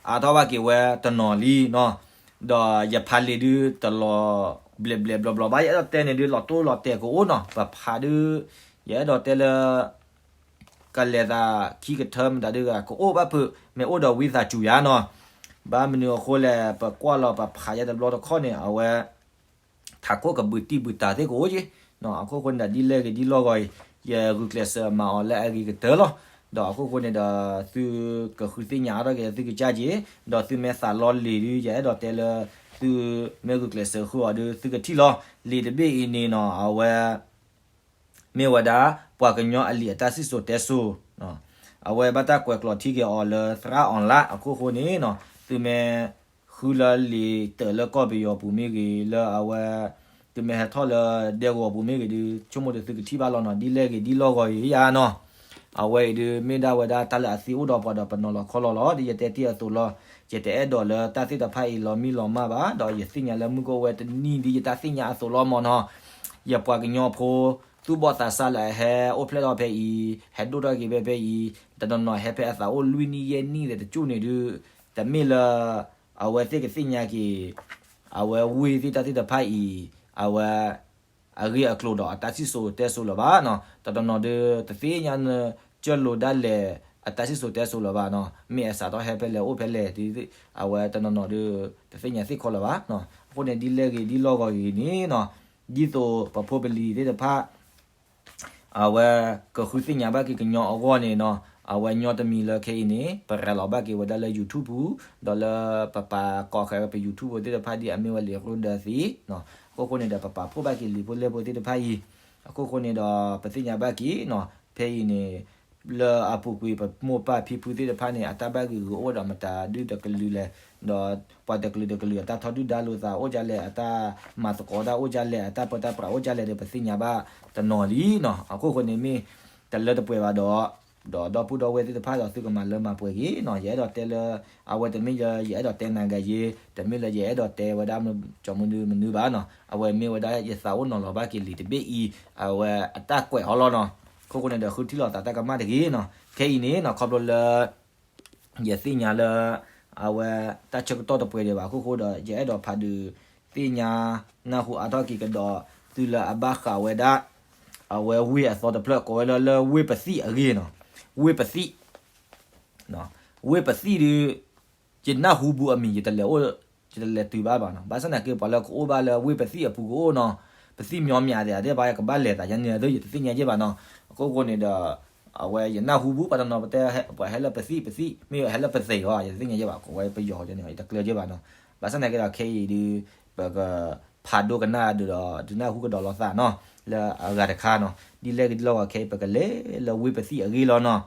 အါထီၣ်ဘၣ်က့ၤဝဲတနီၤလံနီၤ, ဒီးယဖးလံာ်ဒုးတလီၤဘျဲးဘျဲးဘျီဘျီဘၣ်, ယအဲၣ်ဒိးတဲန့ၣ်ဒုး လီၤတိၢ်လီၤတဲာ်ကအိၣ်နီၤ, ပဖးဒုး ယအဲၣ်ဒိးတဲလၢ ကလဲၤသးခံကထၢမတၤဒုးဂၤ ကအိၣ်ဘၣ်ဖုး မ့ၢ်အိၣ်ဒီးဝံသးစူၤယါနီၤ, ဘၣ်မနုၤအဃိလဲၣ် ပကွၢ်လီၤပဖးယါတဘျီတခီၣ်န့ၣ် အဝဲ ထးခိၣ်ကဘုးတံၢ်ဘုးတၢ်သ့ၣ်ကအိၣ်က့ၤ, အခိၣ်ဃိန့ၣ်ဒီး ဒ်လဲၣ်ဂ့ၤဒ်လီၢ်ဂီၤအံၤ ယဂုာ်ကျဲးစၢးမၤအီၤလၢအဂ့ၤကတၢၢ်လီၤ. ဒီးအခိၣ်ဃိန့ၣ်ဒီး သုကဃုသ့ၣ်ညါအါထီၣ်က့ၤသုကစၢ်က့ၤ, ဒီးသုမ့ၢ်သးလီလံာ်ဒုး ယအဲၣ်ဒိးတဲလၢ သုမ့ၢ်ဂုာ်ကျဲးစၢးဃုအီၤဒုး သုကထံၣ်လီၤ. လံာ်တဘ့ၣ်အံၤန့ၣ်နီၤ အဝဲ မ့ၢ်ဝဲဒၣ် ပှၤကညီအလံာ်အတၢ်စံၣ်စိၤတဲစိၤ, အဝဲဘၣ်တၢ်ကွဲးကျိာ်ထံက့ၤအီၤလၢသရၣ် online အခိၣ်ဃိန့ၣ်နီၤ, သုမ့ၢ်ဃုလၢလံာ်တၢးလၢကီၢ်ပယီၤပူၤမ့ၢ်ဂ့ၤ လၢအဝဲ သုမ့ၢ်ဟဲထီၣ်လၢဒဲကဝီၤပူၤမ့ၢ်ဂ့ၤဒုး ဆိကမိၣ်ဒီးသုကထံၣ်ဘၣ်လီၤနီၤ, ဒ်လဲၣ်ဂ့ၤဒ်လီၢ်ဂီၤအံၤယါနီၤ. အဝဲအံၤဒုး မ့ၢ်ဒၣ်ဝဲဒၣ်တၢ်လၢအသံအိၣ်ဒီးပှၤဒီးပနီၤလီၤခီလီၤလီၤ. ဒ်ယတဲတ့ၢ်အသိးလီၤ, ယတအဲၣ်ဒိးလၢတၢ်သ့ၣ်တဖၣ်အံၤလီၤမံလီၤမၢ်ဘၣ်, ဒီးယသ့ၣ်ညါလၢမုၢ်ကအိၣ်ဝဲတနံၣ်ဒ်ယတၢ်သ့ၣ်ညါအသိးလီၤမၢ်နီၤ. ယပှၤကညီဖိ သူၣ်ဘီၣ်သးစၢ်လၢအဟဲအိၣ်ဖျဲၣ်ထီၣ်ဖဲအံၤ, ဟဲဒိၣ်ထီၣ်က့ၤဖဲဖဲအံၤ, တနီၤနီၤဟဲဖဲအသးအိၣ်လွံၢ်နံၣ်ယဲၢ်နံၣ်ဒီးတကၠိၣ်န့ၣ်ဒုး တမ့ၢ်လၢ အဝဲသ့ၣ်ကသ့ၣ်ညါက့ၤ အဝဲဝ့ၢ်သ့ၣ်တၢ်သ့ၣ်တဖၣ်အံၤ အဝဲ အဂ့ၢ်အကျိၤဒီးအတၢ်စံၣ်စိၤတဲစိၤလၢၤဘၣ်နီၤ. တနီၤနီၤဒုး တသ့ၣ်ညါနၢၤကၢၢ်လိၤဒၣ်လဲာ် အတၢ်စံၣ်စိၤတဲစိၤလၢၤဘၣ်နီၤ. မ့ၢ်အစးထီၣ်ဟဲဖဲလဲၣ်အိၣ်ဖဲလဲၣ်ဒုး အဝဲတနီၤနီၤဒုး တသ့ၣ်ညါသ့ၣ်ခီလၢၤဘၣ်နီၤ. အဃိန့ၣ် ဒ်လဲၣ်ဂ့ၤဒ်လီၢ်ဂီၤဂ့ၤန့ၣ်နီၤ, ဒ်သိးပဖိပလံၤသ့ၣ်တဖၣ် အဝဲကဃုသ့ၣ်ညါဘၣ်က့ၤကညီအဂီၢ်န့ၣ်နီၤ, အဝဲညီတမံၤလၢခဲအံၤန့ၣ် ပရၤလီၤဘၣ်က့ၤဝဲဒၣ်လၢ YouTube ဒီးလၢပပာ်ကီၢ်ဃဲးဝဲပ YouTube သ့ၣ်တဖၣ်ဒ်အမ့ၢ်ဝဲလံာ်ကျိဒၢသ့နီၤ. အခိၣ်ဃိန့ၣ်ဒီး ပပာ်ဖှိၣ်ဘၣ်က့ၤလံာ်ဖိလဲၢ်ဖိသ့ၣ်တဖၣ်အံၤ, အခိၣ်ဃိန့ၣ်ဒီး ပသ့ၣ်ညါဘၣ်က့ၤနီၤ, ဖဲအံၤန့ၣ် လၢအပူၤကွံာ်ပမိၢ်ပၢ်ဖံဖုသ့ၣ်တဖၣ်န့ၣ် အတၢ်ဘၣ်ဂ့ၤဂ့ၤအိၣ်ဒီးမတၤဒုတကလုာ်လဲၣ်, ဒီးပှၤတကလုာ်တကလုာ်အတၢ်ထီဒုၣ်ဒါလိာ်သးအိၣ်ဒ်လဲၣ်, အတၢ်မၤသကိးတၢ်အိၣ်ဒ်လဲၣ်, အတၢ်ပၢတၢ်ပြးအိၣ်ဒ်လဲၣ်ဒီး ပသ့ၣ်ညါဘၣ်တနီၤလံနီၤ. အခိၣ်ဃိန့ၣ်မ့ၢ်တလၢတပှဲၤဘၣ်ဒီး ဒီးဒီပုၢ်ဒီဝဲၢ်သ့ၣ်တဖၣ်ဒီးသုကမၤလၢမၤပှဲၤဂ့ၤနီၤ. ယအဲၣ်ဒိးတဲလၢ အဝဲတမ့ၢ်လၢယအဲၣ်ဒိးတဲနၤဂၤယ့, တမ့ၢ်လၢယအဲၣ်ဒိးတဲဝဲဒၣ်ကၠီမနုၤမနုၤဘၣ်နီၤ. အဝဲမ့ၢ်ဝဲဒၣ်ယသးအိၣ်နီၤလီၤဘၣ်က့ၤလံာ်တဘ့ၣ်အံၤ အဝဲအတၢ်ကွဲးအီၤလီၤနီၤ. အခိၣ်ဃိန့ၣ်ဒီး ဃုထံၣ်လိာ်သးတၢ်ကမၣ်တဂ့ၤနီၤ. ခဲအံၤန့ၣ်နီၤ ခီဖျိလၢ ယသ့ၣ်ညါလၢ အဝဲတၢ်ဆၢကတီၢ်တပှဲၤဒံးဘၣ်အခိၣ်ဃိဒီး ယအဲၣ်ဒိးဖးဒုးသ့ၣ်ညါ နၢ်ဟူအါထီၣ်က့ၤကဒီး သုလၢအဘၣ်ဃးဝဲဒၣ် အဝဲဝ့ၢ်အသီတဖျၢၣ် ကိးဝဲလၢ လၢဝ့ၢ်ပသံၣ်အဂ့ၢ်နီၤ. ဝ့ၢ်ပသံၣ် ဝ့ၢ်ပသံၣ်ဒုး ယနၢ်ဟူဘူးအမံၤ ယတလဲၤအိၣ် ယတလဲၤတုၤဘၣ်ဘၣ်နီၤ. ဘၣ်ဆၣ်သနာ်က့ ပှၤလၢကအိၣ်ဘၣ်လၢဝ့ၢ်ပသံၣ်အပူၤကအိၣ်နီၤ, ပသံၣ်မညီမညီသ့ၣ်ဧါ သ့ၣ်တဖၣ်ကဘၣ်လဲၤသးယါန့ၣ် ယတသ့ၣ်ညါယဲၢ်ဘၣ်နီၤ. အခိၣ်ဃိန့ၣ်ဒီး အဝဲယနၢ်ဟူဘူး ပှၤတနီၤပတဲ ပှၤဟဲလၢပသံၣ် ပသံၣ် မ့ၢ်ဟဲလၢပသံၣ်ဧါ ယတသ့ၣ်ညါယဲၢ်ဘၣ် ကိးဝဲပယီၤန့ၣ် ယတကျၢၤယဲၢ်ဘၣ်နီၤ. ဘၣ်ဆၣ်သနာ်က့ဒီး ခဲအံၤဒုး ပကဖးဒိကနၣ်ဒုးဒီး ဒုးနၢ်ဟူကဒီးလိာ်သးနီၤ လၢအဂၤတခါနီၤ. ဒ်လဲၣ်ဂ့ၤဒ်လီၢ်ဂီၤ ခဲအံၤ ပကလဲၤလၢဝ့ၢ်ပသံၣ်အဂ့ၢ်လီၤနီၤ.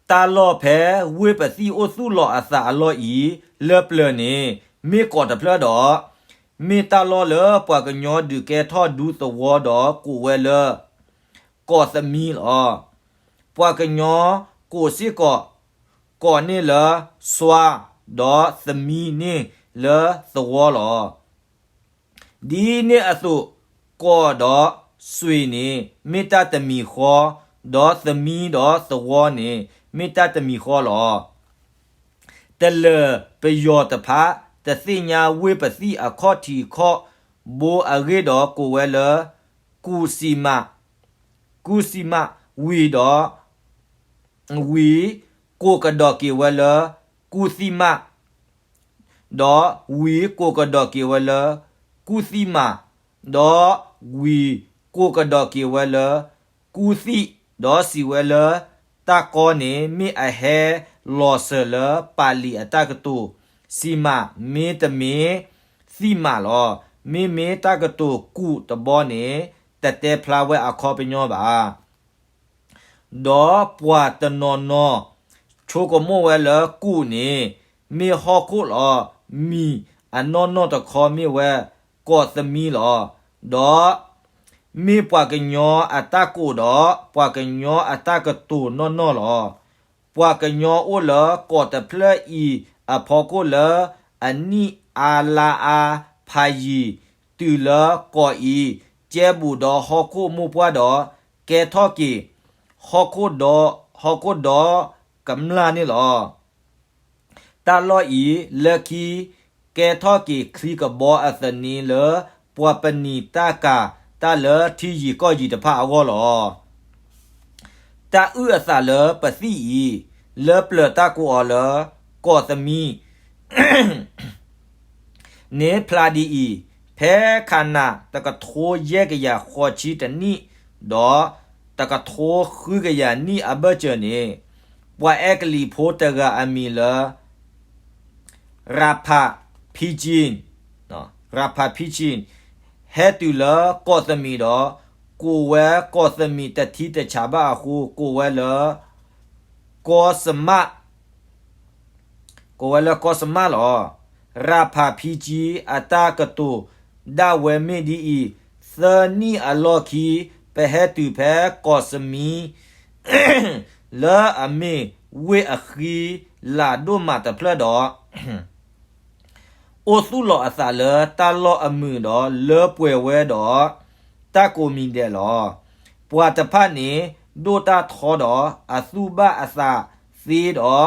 တၢ်လီၢ်ဖဲဝ့ၢ်ပသံၣ်အိၣ်သူၣ်လီၤအသးအလီၢ်အံၤ လၢပျၢၤန့ၣ် မ့ၢ်ကီးတဖျၢၣ်ဒီး မ့ၢ်တၢ်လီၢ်လၢပှၤကညီဒုးကဲထီၣ်ဒူသဝီဒီးကိးဝဲလၢ ကိးသမံလီၤ. ပှၤကညီကိးစ့ၢ်ကီး ကိးန့ၢ်လၢစွါ, ဒီးသမံန့ၢ်လၢသဝီလီၤ. ဒ်န့ၣ်အသိး ကိးဒီးစွ့ၤန့ၣ် မ့ၢ်တၢ်တမံၤဃီ, ဒီးသမံဒီးသဝီန့ၣ် မ့ၢ်တၢ်တမံၤဃီလီၤ. တလၢၤပယီၤတဖၣ် တသ့ၣ်ညါဝ့ၢ်ပသံၣ်အခီၣ်ထံးခီၣ်ဘိအဂ့ၢ်ဒီး ကိးဝဲလၢ ကူၣ်စံမး, ကူၣ်စံမး, ဝံၤဒီး ဝံၤကိးကဒီးက့ၤဝဲလၢ ကူၣ်သံမး, ဒီးဝံၤကိးကဒီးက့ၤဝဲလၢ ကူၣ်သံမး, ဒီးဝံၤကိးကဒီးက့ၤဝဲလၢ ကူၣ်သံၣ်, ဒီးစံးဝဲလၢ တၢ်ကီန့ၣ် မ့ၢ်အဟဲလီၤစၢၤလၢပာ်လံာ်အတၢ်ကတိၤ စံမး, မ့တမ့ၢ် သံမးလီၤ. မ့မ့ၢ်တၢ်ကတိၤကူၣ်တဘီန့ၣ် တတဲဖျါဝဲအခီပညီဘၣ်. ဒီးပှၤတနီၤနီၤ ဆိကမိၣ်ဝဲလၢကူၣ်န့ၣ် မ့ၢ်ဟီၣ်ခိၣ်လီၤ. မံၤအနီၢ်နီၢ်တခီမ့ၢ်ဝဲ ကိးသမံလီၤ. ဒီးမ့ၢ်ပှၤကညီအတၢ်ကိးဒီး ပှၤကညီအတၢ်ကတိၤနီၢ်နီၢ်လီၤ. ပှၤကညီအိၣ်လၢကီးတဖျၢၣ်အံၤအဖီခိၣ်လၢ အနံၣ်အါလါအါဖးယံၤ တုၤလၢကီးအံၤ ကဲဘူးဒီးဟီၣ်ခိၣ်မိၢ်ပှၢ်ဒီး ကဲထီၣ်က့ၤ ဟီၣ်ခိၣ်ဒီး ဟီၣ်ခိၣ်ဒီးကမျၢ်န့ၣ်လီၤ. တၢ်လီၢ်အံၤ လၢခံ ကဲထီၣ်က့ၤချံကဘီအသန့လၢ ပှၤပနံာ်တၢ်ကၤတၢ်လၢထံယံၤကီၢ်ယံၤတဖၣ်အဂီၢ်လီၤ. တၢ်အုၣ်အသးလၢပသံၣ်အံၤ လၢပျၢၤတၢ်ကိးအီၤလၢ ကိးသမံ န့ၣ်ဖျါဒ်အံၤ, ဖဲခးနးတကထိယဲၢ်ကယၤဃိးဆံတနံၣ် ဒီးတကထိဃုကယၤနံၣ်အဘၢၣ်စၢၤန့ၣ်, ပှၤအဲကလံးဖိတဂၤအမံၤလၢ ရၤဖးဖံကံ, ရၤဖးဖံကံ, ဟဲတုၤလၢကီးသမံဒီး ကိးဝဲကီးသမံတထံတဆးဘၣ်အဃိ ကိးဝဲလၢ ကီးစမး ကိးဝဲလၢကီးစမးလီၤ. ရၤဖးဖံကံအတၢ်ကတိၤဒၣ်ဝဲမ့ၢ်ဒ်အံၤ, သၢနံၣ်အလီၢ်ခံ ပဟဲတုၤဖဲကီးစမံ လၢအမ့ၢ်ဝ့ၢ်အဃံလၤဒိၣ်မးတဖျၢၣ်ဒီး အိၣ်သူၣ်လီၤအသးလၢတၢ်လီၢ်အမုာ်ဒီး လၢပှဲၤဝဲဒီးတၢ်ကိးမံၤဒဲးလီၤ. ပှၤတဖၣ်န့ၣ် ဒိၣ်တၢ်ထီဒီးအသူၣ်ဘၣ်အသးသ့ဒီး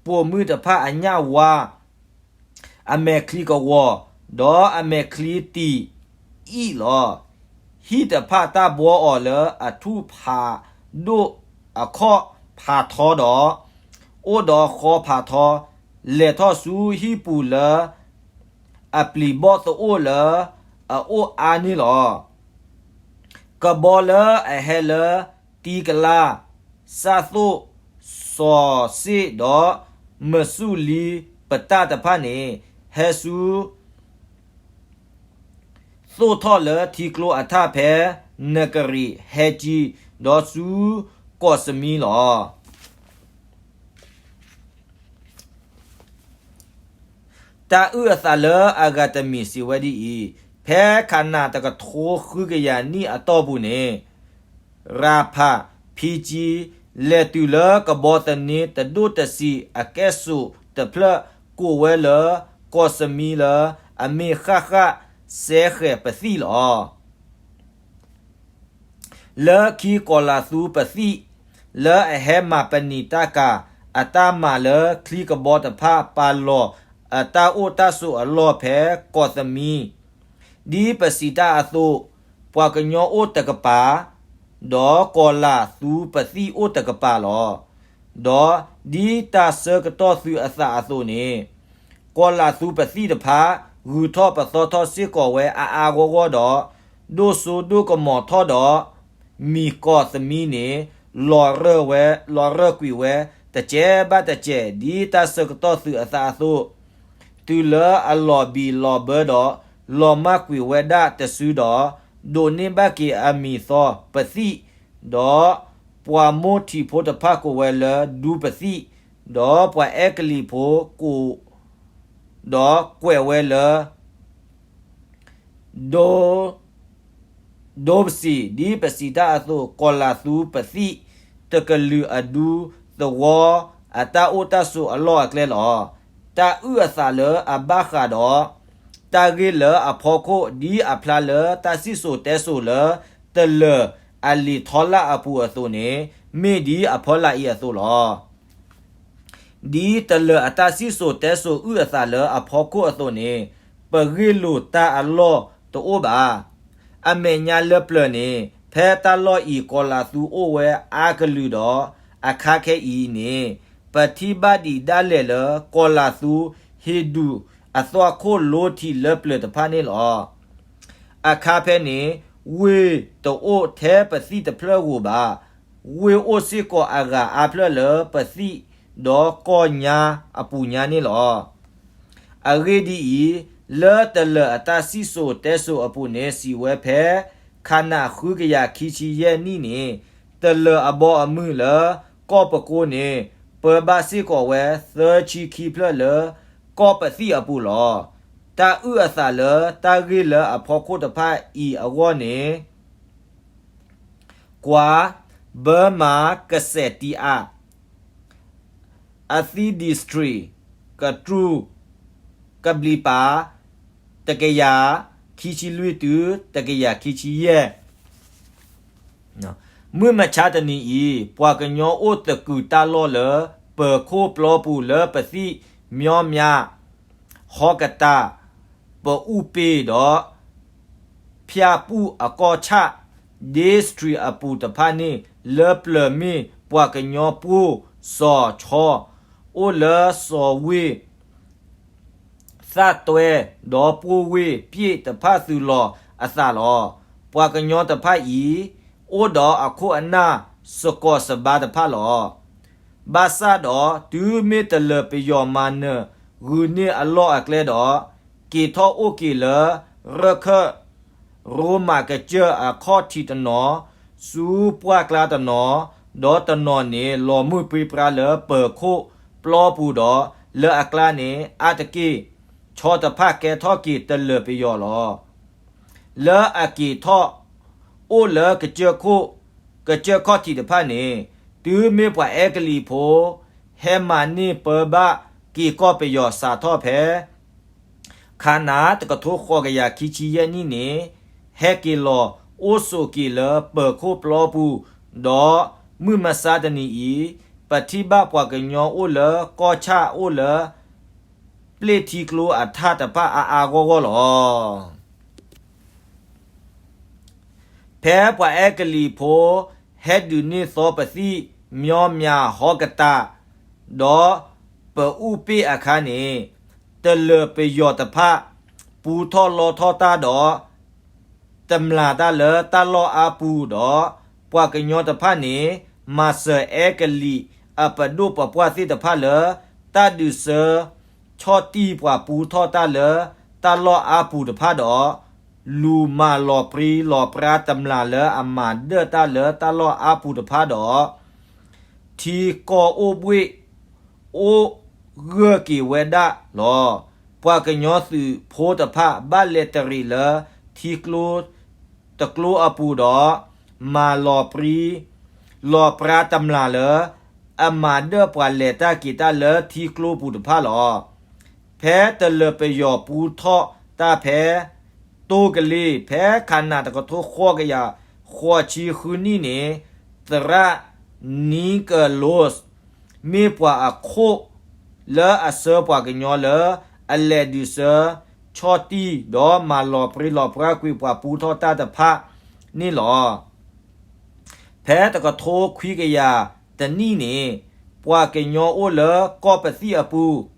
ပိာ်မုၣ်တဖၣ်အညၣ်ဝါ အမဲာ်ချံကဝီၤ ဒီးအမဲာ်ချံတံာ်အံၣ်လီၤ. ဟံၣ်တဖၣ်တၢ်ဘှီအီၤလၢအထူၣ်ဖးဒိၣ်အခီၣ်ဖးထီဒီး အိၣ်ဒီးဃီဖးထီ, လဲၤထီၣ်ဆူဟံၣ်ပူၤလၢ အပျံၤဘီၣ်သအိၣ်လၢအအိၣ်အါန့ၣ်လီၤ. ကဘီလၢအဟဲလၢတံကလါ, စၣ်သိၣ်, စီၤစ့ၣ်ဒီး မစူၢ်လံပတၢ်တဖၣ်န့ၣ် ဟဲဆူ သိၣ်ထီၣ်လၢထံကျိအထၣ်ဖဲ နကရံး ဟဲကံ ဒီးဆူကီၢ်စမံလီၤ. တၢ်အုၣ်အသးလၢအဂၤတမံၤစံးဝဲဒ်အံၤ, ဖဲခးနးတကထိဃုကယၤနံၣ်အတီၢ်ပူၤန့ၣ် ရၤဖးဖံကံ လဲၤတုၤလၢကဘီသန့တဒိၣ်တဆံးအကဲၣ်စိးတဖျၢၣ် ကိးဝဲလၢကီၢ်စမံလၢအမ့ၢ်ဃၣ်ဃၣ်စဲဃဲၤပသံၣ်လီၤ. လၢခံကီးလးသူပသံၣ် လၢအဟဲမၤပနံာ်တၢ်ကၤ အတၢ်မၤလၢချံကဘီတဖၣ် ပာ်လီၤအတၢ်အိၣ်တၢ်ဆိးအလီၢ်ဖဲကီးသမံ ဒ်ပစံးတၢ်အသိး, ပှၤကညီအိၣ်တကပၤ, ဒီးကီးလးသူပသံၣ်အိၣ်တကပၤလီၤ. ဒီးဒ်တၢ်ဆၢကတီၢ်သုးအသးအသိးန့ၣ်, ကီးလးသူပသံၣ်တဖၣ် ဂုၤထီၣ်ပသီထီၣ်စ့ၢ်ကီးဝဲအါအါဂီၢ်ဂီၢ်ဒီး, ဒိၣ်စိဒိၣ်ကမီၤထီၣ်ဒီး မံၤကီးသမံန့ၣ် လီၤရၢၢ်ဝဲ, လီၤရၢၢ်ကွံာ်ဝဲ တစဲးဘၣ်တစဲး ဒ်တၢ်ဆၢကတီၢ်သုးအသးအသိး, တုၤလၢအလီၤဘံၣ်လီၤဘၢဒီး လီၤမၢ်ကွံာ်ဝဲဒၣ်တစုဒီး, ဒိးန့ၢ်ဘၣ်က့ၤအမံၤသီပသံၣ်, ဒီးပှၤမိၢ်ထံးဖိတဖၣ်ကိးဝဲလၢဒူပသံၣ်, ဒီးပှၤအဲကလံးဖိကိး, ဒီးကွဲးဝဲလၢ ဒိ ဒိပစံး ဒ်ပစံးတၢ်အသိး ကီၤလၤသူပသံၣ်တကလုာ်အဒူသဝီ အတၢ်အိၣ်တၢ်ဆိးအလီၢ်အကျဲလီၤ. တၢ်အုၣ်အသးလၢအဘၣ်ဃးဒီး တၢ်ဂ့ၢ်လၢအဖီခိၣ် ဒ်အဖျါလၢတၢ်စံၣ်စိၤတဲစိၤလၢ တလၢၤအလံာ်ထီလာ်အပူၤအသိးန့ၣ် မ့ၢ်ဒ်အဖီလာ်အံၤအသိးလီၤ. ဒ်တလၢၤအတၢ်စံၣ်စိၤတဲစိၤအုၣ်အသးလၢအဖီခိၣ်အသိးန့ၣ် ပဂ့ၢ်လိာ်တၢ်အလီၢ်တအိၣ်ဘၣ်. အမဲာ်ညါလၢပျၢၤန့ၣ် ဖဲတၢ်လီၢ်အံၤကီၤလၤသူအိၣ်ဝဲအါကလုာ်ဒီး အခါခဲအံၤန့ၣ် ပထံၣ်ဘၣ်ဒံးဒၣ်လဲာ်လၢ ကီၤလၤသူဟ့ၣ်ဒုးအသွၣ်ခိၣ်လိထံးလၢပျၢၤတဖၣ်န့ၣ်လီၤ. အခါဖဲန့ၣ် ဝ့ၢ်တအိၣ်ထဲပသံၣ်တဖျၢၣ်ဧိၤဘၣ်. ဝ့ၢ်အိၣ်စ့ၢ်ကီးအဂၤအါဖျၢၣ်လၢပသံၣ်ဒီးကီၢ်ညါအပူၤညါန့ၣ်လီၤ. အဂ့ၢ်ဒ်အံၤ, လၢတလၢၤအတၢ်စံၣ်စိၤတဲစိၤအပူၤန့ၣ် စံးဝဲဖဲ ခါနၤဃုကယၤခံဆံယဲၢ်နံၣ်န့ၣ် တလၢၤအဘီအမုၢ်လၢ ကီၢ်ပကိန့ၣ် ပၢဘၣ်စ့ၢ်ကီးဝဲ သၢဆံခံဖျၢၣ်လၢ ကီၢ်ပသံၣ်အပူၤလီၤ. တၢ်အုၣ်အသးလၢတၢ်ဂ့ၢ်လၢအဖီခိၣ်တဖၣ်အံၤအဂီၢ်န့ၣ် ကွၢ် ဘၢမၤကစဲးတံအး အသံ district ကတြူၢ် ကဘျံးပၤ တကယၤခံဆံလွံၢ်တုၤ တကယၤခံဆံယဲၢ် မုၢ်မဆါတနံၤအံၤ ပှၤကညီအိၣ်သကုၤတၢ်လီၢ်လၢ ပၢၤခိၣ်ပျီပူၤလၢပသံၣ် မျီမၠး ဟီကတၢ် ပအူၣ်ပ့ၢ်ဒီး ဖၠၣ်ပူၣ်အကီၢ်ဆၣ် district အပူၤတဖၣ်န့ၣ် လၢပျၢၤမ့ၢ်ပှၤကညီပှိၢ်စီၤဆီ အိၣ်လၢစီၤဝ့ၢ် သၣ်တွဲ ဒီးပှိၢ်ဝ့ၢ်ပၠ့ၣ်တဖၣ်သုးလီၤအသးလီၤ. ပှၤကညီတဖၣ်အံၤ အိၣ်ဒီးအခိၣ်အနၢ်စကီးစဘါတဖၣ်လီၤ. ဘၣ်ဆၣ်ဒီး တုၤမ့ၢ်တလၢၤပယီၤမၤနၢၤဂုာ်န့ၢ်အလီၢ်အကျဲဒီး က့ၤထီၣ်အိၣ်က့ၤလၢ ရခၢၣ် ရိမးကစၢၢ်အခီၣ်ထံးတနီၤ, ဆူပှၢ်ကျါတနီၤ, ဒီးတနီၤန့ၣ် လီၤမုၢ်ပြံပြါလၢပၢၤခိၣ်ပျီပူၤဒီး လၢအကျါန့ၣ် အါတက့ၢ် ဆီတဖၣ်ကဲထီၣ်က့ၤတလၢၤပယီၤလီၤ. လၢအက့ၤထီၣ်အိၣ်လၢကစၢၢ်ခိၣ် ကစၢၢ်ခီၣ်ထံးတဖၣ်န့ၣ် တုၤမ့ၢ်ပှၤအဲကလံးဖိ ဟဲမၤန့ၢ်ပၢဘၣ်က့ၤကီၢ်ပယီၤစးထီၣ်ဖဲ ခါနၤတကထိဃိးကယၤခံဆံယဲၢ်နံၣ်န့ၣ် ဟဲက့ၤလီၤအိၣ်ဆိးက့ၤလၢပၢၤခိၣ်ပျီပူၤ, ဒီးမုၢ်မဆါတနံၤအံၤ ပထံၣ်ဘၣ်ပှၤကညီအိၣ်လၢကီၢ်ဆၣ်အိၣ်လၢ ပျ့ၢ်ထံကျိအထၣ်တဖၣ်အါအါဂီၢ်ဂီၢ်လီၤ. ဖဲပှၤအဲကလံးဖိ ဟဲဒုးန့ၢ်သီပသံၣ် မျီမၠးဟီကတၢ် ဒီးပအူၣ်ပ့ၢ်အခါန့ၣ် တလၢၤပယီၤတဖၣ် ပူထီၣ်လီထီၣ်တၢ်ဒီး တမျၢ်တၢ်လၢတၢ်လီၢ်အါပူၤဒီး ပှၤကညီတဖၣ်န့ၣ် မၤစၢၤအဲကလံးအပဒိၣ်ပပှၢ်သ့ၣ်တဖၣ်လၢ တၢ်ဒုးဆၢ ဆီၣ်တံၢ်ပှၤပူထီၣ်တၢ်လၢတၢ်လီၢ်အါပူၤတဖၣ်ဒီး လူၤမၤလီၤပြံလီၤပြါတမျၢ်လၢအမၤဒၢၣ်တၢ်လၢတၢ်လီၢ်အါပူၤတဖၣ်ဒီး ထံကီၢ်အိၣ်ဘှ့ၣ် အိၣ်ဂၢၢ်က့ၤဝဲဒၣ်လီၤ. ပှၤကညီသုးဖိတဖၣ် ဘၣ်လဲၤတရံးလၢထံကျိတကျိအပူၤဒီး မၤလီၤပြံ လီၤပြါတမျၢ်လၢ အမၤဒၢၣ်ပှၤလဲၤတၢ်က့ၤတၢ်လၢထံကျိပူၤတဖၣ်လီၤ. ဖဲတလၢၤပယီၤပူထီၣ်တၢ်ဖဲ တိကလ့ၢ် ဖဲခါနၤတကထိဃိးကယၤဃိးဆံဃုနံၣ်န့ၣ် သရၣ် Nicholas မ့ၢ်ပှၤအခိၣ်လၢအဆှၢပှၤကညီလၢ အလဲၤဒုးဆၢ ဆီၣ်တံၢ် ဒီးမၤလီၤပြံလီၤပြါကွံာ်ပှၤပူထီၣ်တၢ်တဖၣ်န့ၣ်လီၤ. ဖဲတကထိခွံကယၤတနံၣ်န့ၣ် ပှၤကညီအိၣ်လၢကီၢ်ပသံၣ်အပူၤ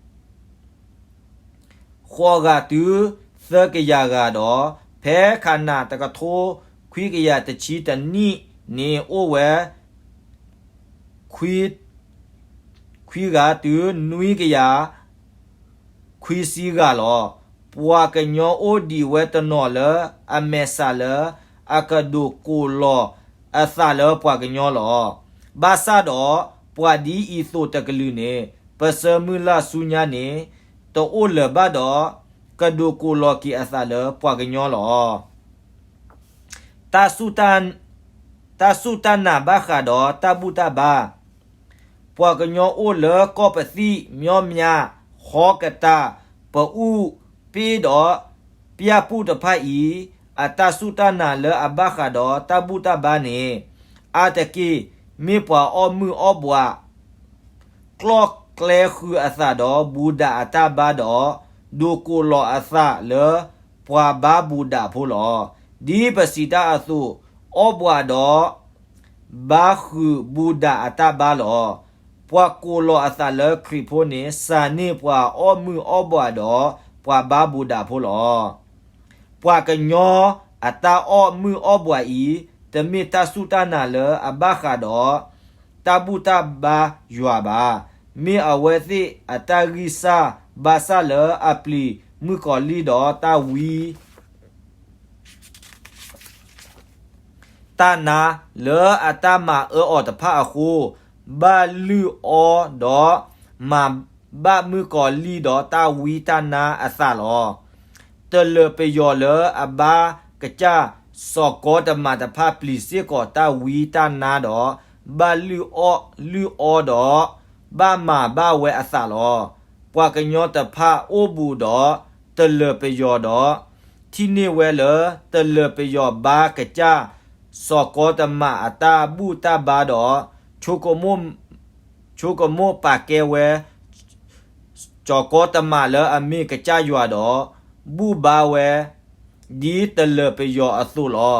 ဃိးဂၤတုၤသၢကယၤဂၤဒီး ဖဲခါနၤတကထိခွံကယၤတဆံတနံၣ်န့ၣ်အိၣ်ဝဲ ခွံ ခွံဂၤတုၤနွံကယၤခွံဆံဂၤလီၤ. ပှၤကညီအိၣ်ဒံးဝဲတနီၤလၢအမဲာ်ဆှးလၢ အကဒိးကိးလီၤအသးလၢပှၤကညီလီၤ. ဘၣ်ဆၣ်ဒီး ပှၤဒ်အံၤသိးတကလုာ်န့ၣ် ပဆၢမုၢ်လၢ်ဆူညါန့ၣ် တအိၣ်လၢၤဘၣ်ဒီး ကဒိးကိးလီၤက့ၤအသးလၢပှၤကညီလီၤ. ခံ တၢ်စူၢ်တၢ်နာ်ဘၣ်ဃးဒီးတၢ်ဘူၣ်တၢ်ဘါ, ပှၤကညီအိၣ်လၢကီၢ်ပသံၣ် မျီမၠး ဟီကတၢ် ပအူၣ်ပ့ၣ်ဒီး ပျၢ်ပူၣ်တဖၣ်အံၤ အတၢ်စူၢ်တၢ်နာ်လၢအဘၣ်ဃးဒီးတၢ်ဘူၣ်တၢ်ဘါန့ၣ် အါတက့ၢ် မ့ၢ်ပှၤအီၣ်မုၢ်အီၣ်ဘှး ကျီၣ်ကျဲဃုာ်အသးဒီးဘူၣ်ဒးအတၢ်ဘါဒီး ဒိးကိးလီၤအသးလၢပှၤဘါဘူၣ်ဒးဖိလီၤ. ဒ်ပစံးတၢ်အသိး, အီၣ်ဘှးဒီး ဘါဃုာ်ဘူၣ်ဒးအတၢ်ဘါလီၤ. ပှၤကိးလီၤအသးလၢခရံာ်ဖိန့ၣ် စၢ်န့ၢ်ပှၤအီၣ်မုၢ်အီၣ်ဘှးဒီးပှၤဘါဘူၣ်ဒးဖိလီၤ. ပှၤကညီအတၢ်အီၣ်မုၢ်အီၣ်ဘှးအံၤ တမ့ၢ်တၢ်စူၢ်တၢ်နာ်လၢအဘၣ်ဃးဒီး တၢ်ဘူၣ်တၢ်ဘါယွၤဘၣ်. မ့ၢ်အဝဲသ့ၣ်အတၢ်ဂံၢ်စၢ်ဘါစၢ်လၢအပျံၤမုၣ်ကီၤလံၢ်ဒီးတၢ်ဝံ တၢ်နါလၢအတၢ်မၤအၢအီၤတဖၣ်အဃိ, ဘၣ်လုၢ်အီၣ်ဒီး မၤဘၣ်မုၣ်ကီၤလံၢ်ဒီးတၢ်ဝံတၢ်နါအသးလီၤ. တလၢၤပယီၤလၢအဘါကစၢ် စီၤကီတမးတဖၣ်ပျံၤစ့ၢ်ကီးတၢ်ဝံတၢ်နါဒီး ဘၣ်လုၢ်အီၣ်လုၢ်အီဒီး ဘၣ်မၤဘၣ်ဝဲအသးလီၤ. ပှၤကညီတဖၣ်အိၣ်ဘူးဒီးတလၢၤပယီၤဒီး ထံၣ်န့ၢ်ဝဲလၢတလၢၤပယီၤဘါကစၢ် စီၤကီတမးအတၢ်ဘူၣ်တၢ်ဘါဒီး ဆိကမိၣ်ပာ်ကဲဝဲ စီၤကီတမးလၢအမ့ၢ်ကစၢ်ယွၤဒီး ဘူၣ်ဘါဝဲ ဒ်တလၢၤပယီၤအသိးလီ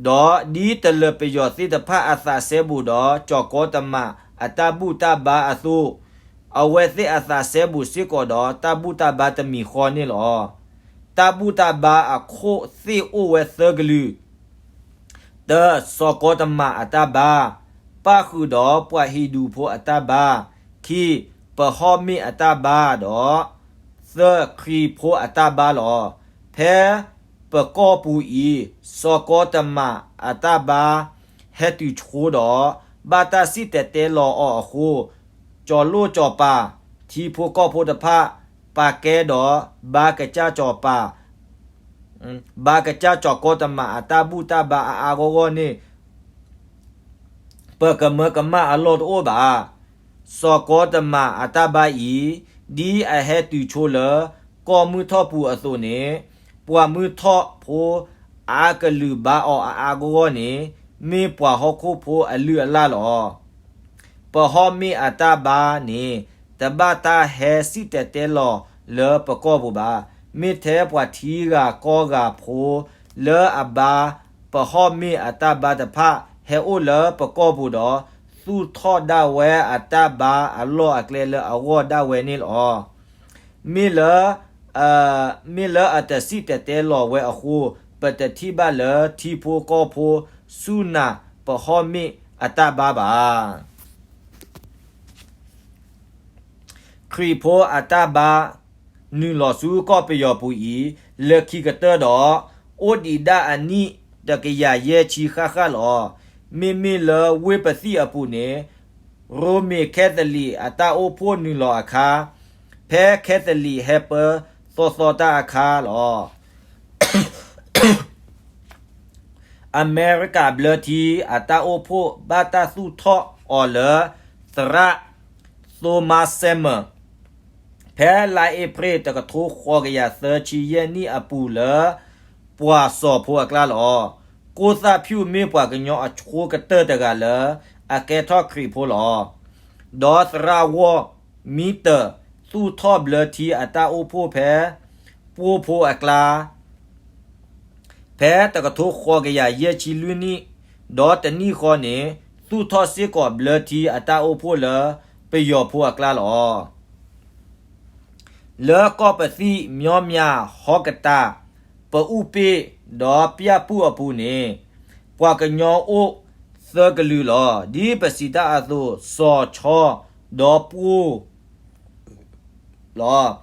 ၤ. ဒီးဒ်တလၢၤပယီၤသ့ၣ်တဖၣ်အသးစဲဘူးဒီး စီၤကီတမးအတၢ်ဘူၣ်တၢ်ဘါအသိး, အဝဲသ့ၣ်အသးစဲဘူးစ့ၢ်ကီးဒီးတၢ်ဘူၣ်တၢ်ဘါတမံၤဃီန့ၣ်လီၤ. တၢ်ဘူၣ်တၢ်ဘါအခိၣ်သ့ၣ်အိၣ်ဝဲသၢကလုာ်, တၢ, စီၤကီတမးအတၢ်ဘါ, ပၣ်ဃုာ်ဒီးပှၤဟံၣ်ဒူၣ်ဖိအတၢ်ဘါ, ခံ, ပဟီၣ်မ့ၣ်အတၢ်ဘါဒီး, သၢ, ခရံာ်ဖိအတၢ်ဘါလီၤ. ဖဲပကီၢ်ပူၤအံၤ, စီၤကီတမးအတၢ်ဘါဟဲတုၤဆိဒီး, ဘၣ်တၢ်စံၣ်တဲၤတဲလီၤအီၤအဃိ, ကၠီၤလိၣ်ကၠီၤပၤ, ထံဖိကီၢ်ဖိတဖၣ်, ပာ်ကဲဒီးဘါကစၢ်ကၠီၤပၤ ဘါကစၢ်ကၠီၤကီတမးအတၢ်ဘူၣ်တၢ်ဘါအါအါဂီၢ်ဂီၢ်န့ၣ် ပကမၢကမၣ်အလီၢ်တအိၣ်ဘၣ်. စီၤကီတမးအတၢ်ဘါအံၤ, ဒ်အဟဲတုၤဆိလၢကီၢ်မုၢ်ထီၣ်ပူၤအသိးန့ၣ်, ပှၤမုၢ်ထီၣ်ဖိအါကလုာ်ဘါအီၤအါအါဂီၢ်ဂီၢ်န့ၣ်, မ့ၢ်ပှၤဟီၣ်ခိၣ်ဖိအလုၢ်အလၢ်လီၤ. ပဟီၣ်မ့ၣ်အတၢ်ဘါန့ၣ် တဘၣ်တၢ်ဟဲစံၣ်တဲၤတဲလီၤလၢပကီၢ်ပူၤဘၣ်. မ့ၢ်ထဲပှၤထံဂၤကီၢ်ဂၤဖိလၢအဘါ ပဟီၣ်မ့ၣ်အတၢ်ဘါတဖၣ် ဟဲအိၣ်လၢပကီၢ်ပူၤဒီး သူၣ်ထီၣ်ဒၣ်ဝဲအတၢ်ဘါအလီၢ်အကျဲလၢအဂီၢ်ဒၣ်ဝဲန့ၣ်လီၤ. မ့ၢ်လၢ မ့ၢ်လၢအတစံၣ်တဲၤတဲလီၤဝဲအဃိ, ပတထံၣ်ဘၣ်လၢထံဖိကီၢ်ဖိဆူၣ်နၤပဟီၣ်မ့ၣ်အတၢ်ဘါဘၣ်. ခရံာ်ဖိအတၢ်ဘါ နုာ်လီၤဆူကီၢ်ပယီၤပူၤအံၤ လၢခံကတၢၢ်ဒီး အိၣ်ဒံးဒၣ်အနံၣ်တကယၤယဲၢ်ဆံဃၣ်ဃၣ်လီၤ. မ့မ့ၢ်လၢဝ့ၢ်ပသံၣ်အပူၤန့ၣ် ရိမ့ၤခဲသလံးအတၢ်အိၣ်ဖှိၣ်နုာ်လီၤအခါ, ဖဲခဲသလံးဟဲပၢသီသီတၢ်အခါလီၤ. အမဲရကၤဘျၢထံအတၢ်အိၣ်ဖှိၣ်ဘၣ်တၢ်သူၣ်ထီၣ်အီၤလၢ သရၣ် Thomas Selmer ဖဲလါအ့ဖြ့ၣ်တကထိဃိးကယၤသၢဆံယဲၢ်နံၣ်အပူၤလၢ ပှၤစီၤဖိအကျါလီၤ. ကိၣ်သၣ်ဖၠူၣ်မ့ၢ်ပှၤကညီအဆိကတၢၢ်တဂၤလၢ အကဲထီၣ်ခရံာ်ဖိလီၤ. ဒီးသရၣ်ဝီၢ်မံတၢၢ် သူၣ်ထီၣ်ဘျၢထံအတၢ်အိၣ်ဖှိၣ်ဖဲ ပှိၢ်ဖိအကျါ ဖဲတကထိဃိးကယၤယဲၢ်ဆံလွံၢ်နံၣ်, ဒီးတနံၣ်ဃီန့ၣ် သူၣ်ထီၣ်စ့ၢ်ကီးဘျၢထံအတၢ်အိၣ်ဖှိၣ်လၢပယီၤဖိအကျါလီၤ. လၢကီၢ်ပသံၣ်မျီမၠးဟီကတၢ် ပအူၣ်ပ့ၣ် ဒီးပျၢ်ပူၣ်အပူၤန့ၣ် ပှၤကညီအိၣ်သၢကလုာ်လီၤ. ဒ်ပစံးတၢ်အသိး စီၤဆီ ဒီးပှိၢ် လီၤ.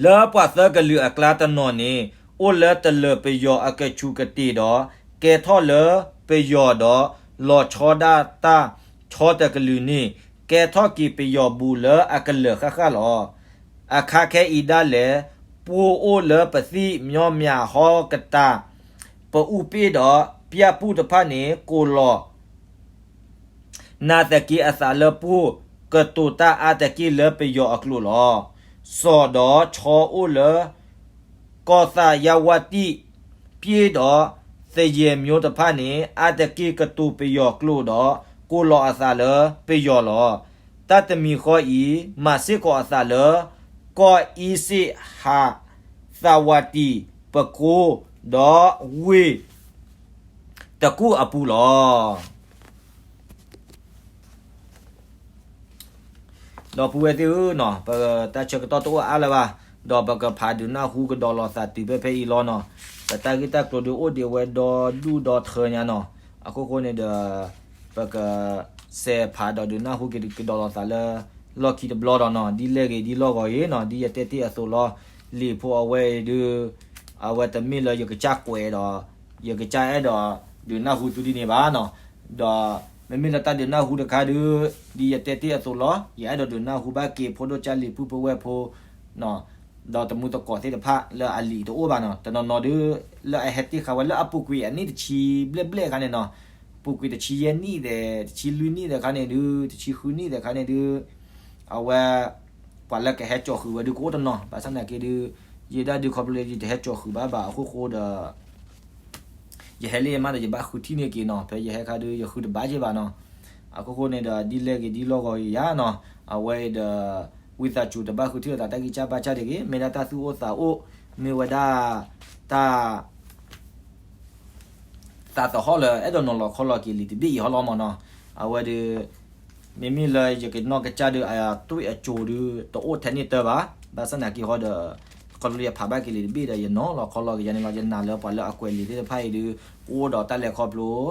လၢပှၤသၢကလုာ်အကျါတနီၤန့ၣ် အိၣ်လၢတလၢၤပယီၤအကဆူးကတ့ၢ်ဒီး ကဲထီၣ်လၢပယီၤဒီး လီၤဆီဒၣ်တၢ်ဆီတကလုာ်န့ၣ် ကဲထီၣ်က့ၤပယီၤဘူးလၢအကလၢာ်ဃၣ်ဃၣ်လီၤ. အခါခဲအံၤဒၣ်လဲာ် ပှိၢ်အိၣ်လၢပသံၣ်မျီမၠးဟီကတၢ် ပအူပ့ၢ်ဒီးပျၢ်ပူၣ်တဖၣ်န့ၣ် ကိးလီၤ နၤသက့အသးလၢပှိၢ်, ကတိၤတၢ်အါတက့ၢ်လၢပယီၤအကျိာ်လီၤ. စီၤဒီးဆီအိၣ်လၢ ကီၢ်သးယါဝတံၣ် ပှ့ၢ်ဒီးသယဲၤမျိတဖၣ်န့ၣ် အါတက့ၢ်ကတိၤပယီၤကျိာ်ဒီး ကိးလီၤအသးလၢပယီၤလီၤ. တၢ်တမံၤဃီအံၤ မၤစ့ၢ်ကီးအသးလၢ ကီၢ်အံစ့ၣ်ဟး သးဝးတံၣ် ပကိ ဒီးဝ့ၢ်တကူၣ်အပူၤလီၤ. ဒီပုၢ်ဝဲၢ်သ့ၣ်ဧၢ, ပတၢ်ဆၢကတီၢ်တအိၣ်အါလၢၤဘၣ်, ဒီးပကဖးဒုးနၢ်ဟူကဒီးလိာ်သးတုၤဖဲဖဲအံၤလီၤနီၤ. ပတၢ်ဂ့ၢ်တၢ်ကျိၤဒုးအိၣ်ဒံးဝဲဒီဒူၣ်ဒီထၢညါနီၤ. အခိၣ်ဃိန့ၣ်ဒီး ပကစဲးဖးဒီးဒုးနၢ်ဟူက့ၤကဒီးလိာ်သးလၢ လီၢ်ခံတဘျီဒီးနီၤ, ဒ်လဲၣ်ဂ့ၤဒ်လီၢ်ဂီၤဂ့ၤနီၤ, ဒ်ယတဲတ့ၢ်အသိးလီၤ. လံာ်ဖိအဝဲအံၤဒုး အဝဲတမ့ၢ်လၢယကစၢ်ကွဲးဒီး ယကစၢ်အဲၣ်ဒိးဒုးနၢ်ဟူသုဒ်န့ၣ်ဘၣ်နီၤ. ဒီးမ့မ့ၢ်လၢတၢ်ဒုးနၢ်ဟူတခါဒုး ဒ်ယတဲတ့ၢ်အသိးလီၤ, ယအဲၣ်ဒိးဒုးနၢ်ဟူဘၣ်က့ၤဖိဒိၣ်ကၢ်လံၤပုၢ်ဖိဝဲၢ်ဖိ ဒီးတမူသကိးသ့ၣ်တဖၣ်လၢအလံာ်တအိၣ်ဘၣ်နီၤ, တနီၤနီၤဒုး လၢအဟဲတ့ၢ်ဃာ်ဝဲလၢအပူၤကွံာ်အနံၣ်တဆံဘျဲၣ်ဘျဲၣ်အခါန့ၣ်နီၤ, ပူၤကွံာ်တဆံယဲၢ်နံၣ်ဒီး တဆံလွံၢ်နံၣ်ဒီးအခါန့ၣ်ဒုး တဆံဃုနံၣ်ဒီးအခါန့ၣ်ဒုး အဝဲ ပှၤလၢကဟဲကၠီၤဃုာ်ဝဲဒုးကအိၣ်တနီၤ, ဘၣ်ဆၣ်သနာ်က့ဒုး ယဲဒၣ်ဒုးခီဖျိလၢယတဟဲကၠီၤဃုာ်ဘၣ်ဘၣ်အခိၣ်ဃိဒီး ယဟဲလၢယမါဒီးယဘၣ်ဃုထံၣ်န့ၢ်က့ၤနီၤ, ဖဲယဟဲခါဒုးယဃုတဘၣ်က့ၤဘၣ်နီၤ. အခိၣ်ဃိန့ၣ်ဒီး ဒ်လဲၣ်ဂ့ၤဒ်လီၢ်ဂီၤဂ့ၤယၤနီၤ, အဝဲအံၤဒီး ဝံသးစူၤ တဘၣ်ဃုထံၣ်လိာ်သးတၢ်ဂံၢ်စၢ်ဘါစၢ်တဂ့ၤ, မ့ၢ်ဒၣ်တၢ်သူၣ်အိၣ်သးအိၣ် မ့ၢ်ဝဲဒၣ် တၢ် သးသဟီၣ်လၢအဲၣ်ဒိးနီၤလီၤခီလီၤက့ၤလံာ်တဘ့ၣ်အံၤဟီလီၤမၢ်နီၤ. အဝဲဒုး မ့မ့ၢ်လၢယကနီၢ်ကစၢ်ဒုး အသွံၣ်အစိၤဒုး တအိၣ်ထဲန့ၣ်တၢ်ဘၣ်, ဘၣ်ဆၣ်သနာ်က့ဟီဒီး ခီဖျိလၢယဖးဘၣ်က့ၤလံာ်တဘ့ၣ်ဒီး ယနီၤလီၤခီလီၤက့ၤယၤန့ၣ်လီၤ. ယနာ်လၢပှၤလၢအကွဲးလံာ်သ့ၣ်တဖၣ်အံၤဒုး ကအိၣ်ဒီးတၢ်လဲၤခီဖျိ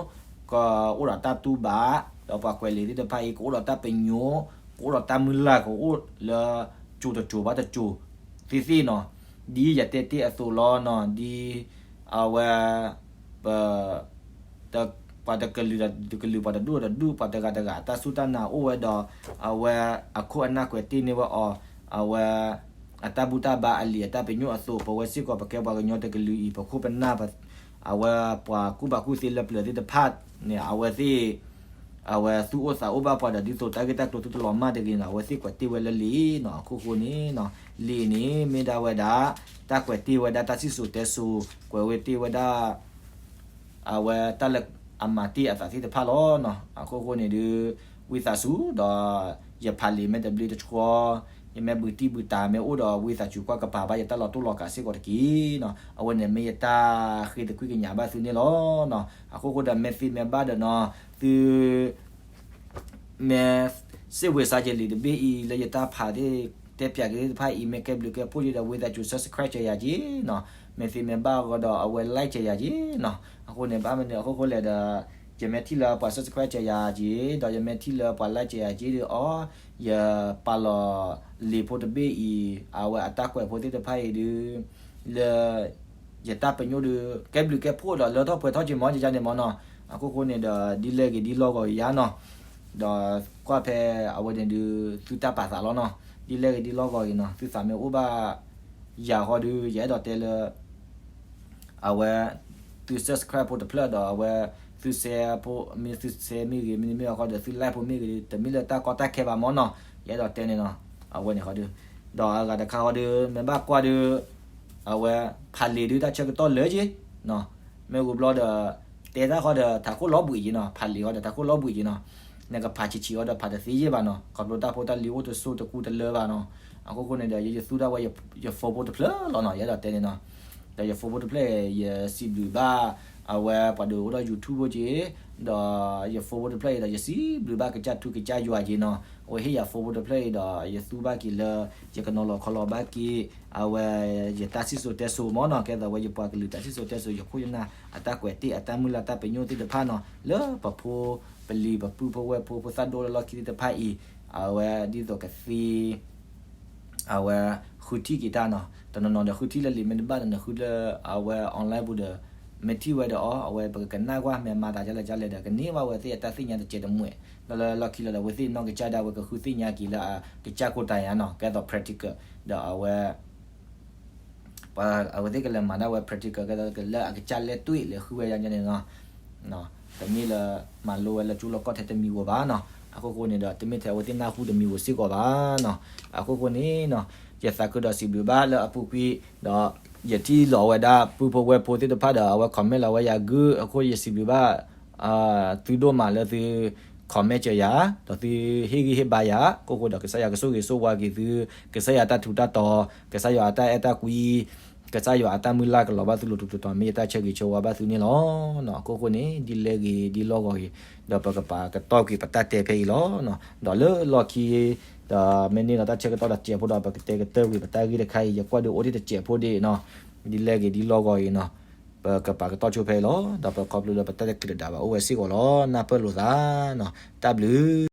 ကအိၣ်ဒီးတၢ်တူၢ်ဘၣ်, ဒီးပှၤကွဲးလံာ်သ့ၣ်တဖၣ်အံၤ ကအိၣ်ဒီးတၢ်ပညိၣ်, ကအိၣ်ဒီးတၢ်မုၢ်လၢ် ကအိၣ်လၢ စိၤတစိၤဘၣ်တစိၤ သ့ၣ်သ့ၣ်နီၤ, ဒ်ယတဲတ့ၢ်အသိးလီၤနီၤ, ဒ် အဝဲ ပ ပှၤတကလုာ်ဒီးတကလုာ်, ပှၤတဒူၣ်ဒီးတဒူၣ်, ပှၤတဂၤတဂၤ တၢ်စူၢ်တၢ်နာ်အိၣ်ဝဲဒီး အဝဲအခိၣ်အနၢ်ကွဲးတ့ၢ်န့ၢ်ဝဲအီၤ, အဝဲ အတၢ်ဘူၣ်တၢ်ဘါအလံာ်အတၢ်ပညိၣ်အသိး, ပဝဲစ့ၢ်ကီးပကဲပှၤကညီတကလုာ်အံၤ ပခိၣ်ပနၢ် အဝဲပှၤကူၣ်ဘၣ်ကူၣ်သ့လၢပျၢၤသ့ၣ်တဖၣ်န့ၣ် အဝဲသ့ၣ် အဝဲသူၣ်အိၣ်သးအိၣ်ဘၣ်ပှၤဒီး ဒ်သိးတၢ်ဂ့ၢ်တၢ်ကျိၤသုတလီၤမၢ်တဂ့ၤနီၤ, အဝဲသ့ၣ်ကွဲးတ့ၢ်ဝဲလၢလံာ်နီၤ. အခိၣ်ဃိန့ၣ်နီၤ, လံာ်န့ၣ်မ့ၢ်ဒၣ်ဝဲဒၣ် တၢ်ကွဲးတ့ၢ်ဝဲဒၣ်တၢ်စံၣ်စိၤတဲစိၤ, ကွဲးဝဲတ့ၢ်ဝဲဒၣ် အဝဲတၢ်လၢအမၤတ့ၢ်အသးသ့ၣ်တဖၣ်လီၤနီၤ. အခိၣ်ဃိန့ၣ်ဒုး ဝံသးစူၤဒီး ယဖးလံာ်မ့ၢ်တဘျ့တဆှီ, ယမ့ၢ်ဘုးတံၢ်ဘုးတၢ်မ့ၢ်အိၣ်ဒီး ဝံသးစူၤကွၢ်ကပၤဘၣ်ယတၢ်လီၤတိၢ်လီၤကးစ့ၢ်ကီးတက့ၢ်နီၤ. အဝဲန့ၣ်မ့ၢ်ယတၢ်ဃ့သကွံၢ်ကညးဘၣ်သုန့ၣ်လီၤနီၤ. အခိၣ်ဃိဒီး မ့ၢ်သ့မ့ၢ်ဘၣ်ဒီးနီၤ, သု မ့ၢ်စ့ၢ်ဝဲစါယလံာ်တဘ့ၣ်အံၤ လၢယတၢ်ဖးသ့ၣ် တဲပၠးက့ၤသ့ၣ်တဖၣ်အံၤ မ့ၢ်ကဲဘျုးကဲဖှိၣ်ယဲဒီး ဝံသးစူၤ subscribe က့ၤယၤက့ၤနီၤ. မ့ၢ်သ့မ့ၢ်ဘၣ်အဂီၢ်ဒီး အဝဲ like က့ၤယၤက့ၤနီၤ. အဃိန့ၣ် ဘၣ်မနုၤအခိၣ်ဃိလဲၣ်ဒီး ယမ့ၢ်ထံၣ်လၢပှၤ subscribe က့ၤယၤက့ၤ ဒီးယမ့ၢ်ထံၣ်လၢပှၤ like က့ၤယၤက့ၤဒီးအီၤ, ယပာ်လီၤလံာ်ဖိတဘ့ၣ်အံၤ အဝဲအတၢ်ကွဲးဖိသ့ၣ်တဖၣ်အံၤဒုး လၢ ယတၢ်ပညိၣ်ဒုး ကဲဘျုးကဲဖှိၣ်ဒီးလၢထီၣ်ပှဲၤထီၣ်က့ၤမ့ၢ်ယၤန့ၣ်မ့ၢ်နီၤ. အခိၣ်ဃိန့ၣ်ဒီး ဒ်လဲၣ်ဂ့ၤဒ်လီၢ်ဂီၤအံၤယၤနီၤ, ဒီးကွၢ်ဖဲအဝဲန့ၣ်ဒုး သုတၢ်ပာ်သးလီၤနီၤ. ဒ်လဲၣ်ဂ့ၤဒ်လီၢ်ဂီၤအံၤနီၤ သုသးမ့ၢ်အိၣ်ဘၣ်ယၤဃီဒုး ယအဲၣ်ဒိးတဲလၢ အဝဲ သု subscribe ဖိတဖျၢၣ်ဒီး အဝဲ သု share ဖိ မ့ၢ်သု share မ့ၢ်ဂ့ၤ မ့တမ့ၢ်အဃိဒီး သု like ဖိမ့ၢ်ဂ့ၤ တမ့ၢ်လၢတၢ်ကီတၢ်ခဲဘၣ်မ့ၢ်နီၤ. ယအဲၣ်ဒိးတဲန့ၣ်နီၤ. အဝဲန့ၣ်ဃီဒုး ဒီးအဂၤတခါဃီဒုး မ့ၢ်ဘၣ်ကွၢ်ဒုး အဝဲ ဖးလံာ်ဒုး တၢ်ဆၢကတီၢ်လၢက့ၤ မ့ၢ်ဂ့ၤဘျီဒီး တဲတၢ်ဃီဒီး ထးခိၣ်လီၤဘှံးက့ၤနီၤ. ဖးလံာ်ဃီဒီး ထးခိၣ်လီၤဘှံးက့ၤနီၤ. နကဖးဆံးဆံးဃီဒီး ဖးတသ့ယ့ၢ်ဘၣ်နီၤ. ခီဖျိတၢ်ဖိတၢ်လံၤအိၣ်တစိၢ်တကူတလၢဘၣ်နီၤ. အခိၣ်ဃိန့ၣ်ဒီး ယသူၣ်ဒၣ်ဝဲယ phone ဖိတဖျၢၣ်လီၤနီၤ. ယအဲၣ်ဒိးတဲန့ၣ်နီၤ. ဒီးယ phone ဖိတဖျၢၣ်အံၤ ယစံးဘျုးဘၣ် အဝဲပှၤဒုးအိၣ်ဒီး YouTube ဖိက့ၤ ဒီးယ phone ဖိတဖျၢၣ်အံၤဒီး ယစံးဘျုးဘၣ်ကစၢ်ထူကစၢ်ယွၤက့ၤနီၤ. အဝဲဟ့ၣ်ယၤ phone ဖိတဖျၢၣ်အံၤဒီး ယသူဘၣ်က့ၤလၢ ယကနီၤလီၤခီလီၤဘၣ်က့ၤ အဝဲ ယတၢ်စံၣ်စိၤတဲစိၤမ့ၢ်နီၤ. ကဲသိးဝဲယပှၤကလုာ်တၢ်စံၣ်စိၤတဲစိၤ ယခိၣ်ယနၢ် အတၢ်ကွဲးတ့ၢ် အတၢ်မုၢ်လၢ်တၢ်ပညိၣ်သ့ၣ်တဖၣ်နီၤ လၢပဖိပလံၤပပုၢ်ဖိဝဲၢ်ဖိ ဖိသၣ်ဒိၣ်လၢလီၢ်ခံသ့ၣ်တဖၣ်အံၤ အဝဲဒ်သိးကသ့ အဝဲ ဃုထံၣ်က့ၤတၢ်နီၤ. တနီၤနီၤဒီး ဃုထံၣ်လၢလံာ်မ့ၢ်တဘၣ်ဒီး နဃုလၢအဝဲ online ပူၤဒီး မ့ၢ်ထံၣ်ဝဲဒီးအီၤ အဝဲပကကနၣ်ကွၢ် မ့ၢ်မၤသးဒ်လဲၣ်ဒ်လဲၣ်ဒီး ကန့ၢ်ဘၣ်ဝဲသ့ၣ်အတၢ်သ့ၣ်ညါတစဲးတမှဲး ဒီးလၢလီၢ်ခံလီၤဒီး အဝဲသ့ၣ်နီၢ်ကစၢ်ဒၣ်ဝဲကဃုသ့ၣ်ညါက့ၤလၢအကစၢ်ခိၣ်တၢ်ညါနီၤ ကဲသိး practical ဒီးအဝဲ ပှၤအဝဲသ့ၣ်ကလဲၤမၤဒၣ်ဝဲ practical ကဲသိးလၢအကစၢ်လဲၣ်တွ့ၣ်လဲၤဃုဝဲယါညါန့ၣ်နီၤ, တမ့ၢ်လၢမၤလိဝဲလၢကၠိလီၢ်ကီၢ်ထဲတမံၤဧိၤဘၣ်နီၤ. အခိၣ်ဃိန့ၣ်ဒီး တမ့ၢ်ထဲအဝဲသ့ၣ်နၢ်ဟူတမံၤဧိၤစ့ၢ်ကီးဘၣ်နီၤ. အခိၣ်ဃိန့ၣ်နီၤ ယသးခုဒီးစံးဘျုးဘၣ်လၢအပူၤကွံာ် ဒီးယထံၣ်လီၤဝဲဒၣ်ပုၢ်ဖိဝဲၢ်ဖိသ့ၣ်တဖၣ်ဒီး အဝဲ comment လီၤဝဲယၤဂုၢ် အခိၣ်ယစံးဘျုးဘၣ် သုဒိၣ်မးလၢသု comment စၢၤယၤ ဒီးသုဟ့ၣ်ဂံၢ်ဟ့ၣ်ဘါယၤ အခိၣ်ဃိဒီး ကစၢ်ယွၤကဆိၣ်ဂ့ၤဆိၣ်ဝါက့ၤသု ကစၢ်ယွၤတၢ်ထူးတၢ်တီၤ ကစၢ်ယွၤအတၢ်အဲၣ်တၢ်ကွံ ကစၢ်ယွၤအတၢ်မုၢ်လၢ်ကလီၤဘၣ်သုလိၤထူးထူးတီၤတီၤ မ့ၢ်ယတၢ်ဆၢဂ့ၤဆၢဝါဘၣ်သုန့ၣ်လီၤ. အခိၣ်ဃိန့ၣ် ဒ်လဲၣ်ဂ့ၤဒ်လီၢ်ဂီၤဂ့ၤ ဒီးပကပာ်ကတီၢ်ကွံာ်ပတၢ်တဲဖဲအံၤလီၤ. ဒီးလၢလီၢ်ခံ ဒီးမ့ၢ်န့ၢ်ဒီးတၢ်ဆၢကတီၢ်ဒီးစဲးဖိဒီး ပကတဲကတၢၢ်ကွံာ်ပတၢ်ဂ့ၢ်တခါအံၤ ယကွၢ်ဒုးအိၣ်ဒံးတစဲးဖိဒံးနီၤ. ဒ်လဲၣ်ဂ့ၤဒ်လီၢ်ဂီၤဂ့ၤနီၤ ပကပာ်ကတီၢ်ဆိဖဲအံၤလီၤ. ဒီးပခီဖျိလၢပတၢ်တဲချုးတဒါဘၣ်အိၣ်ဝဲစ့ၢ်ကီးလီၤ. နၢ်ပၢၢ်လိာ်သးနီၤ တၢ်ဘျုး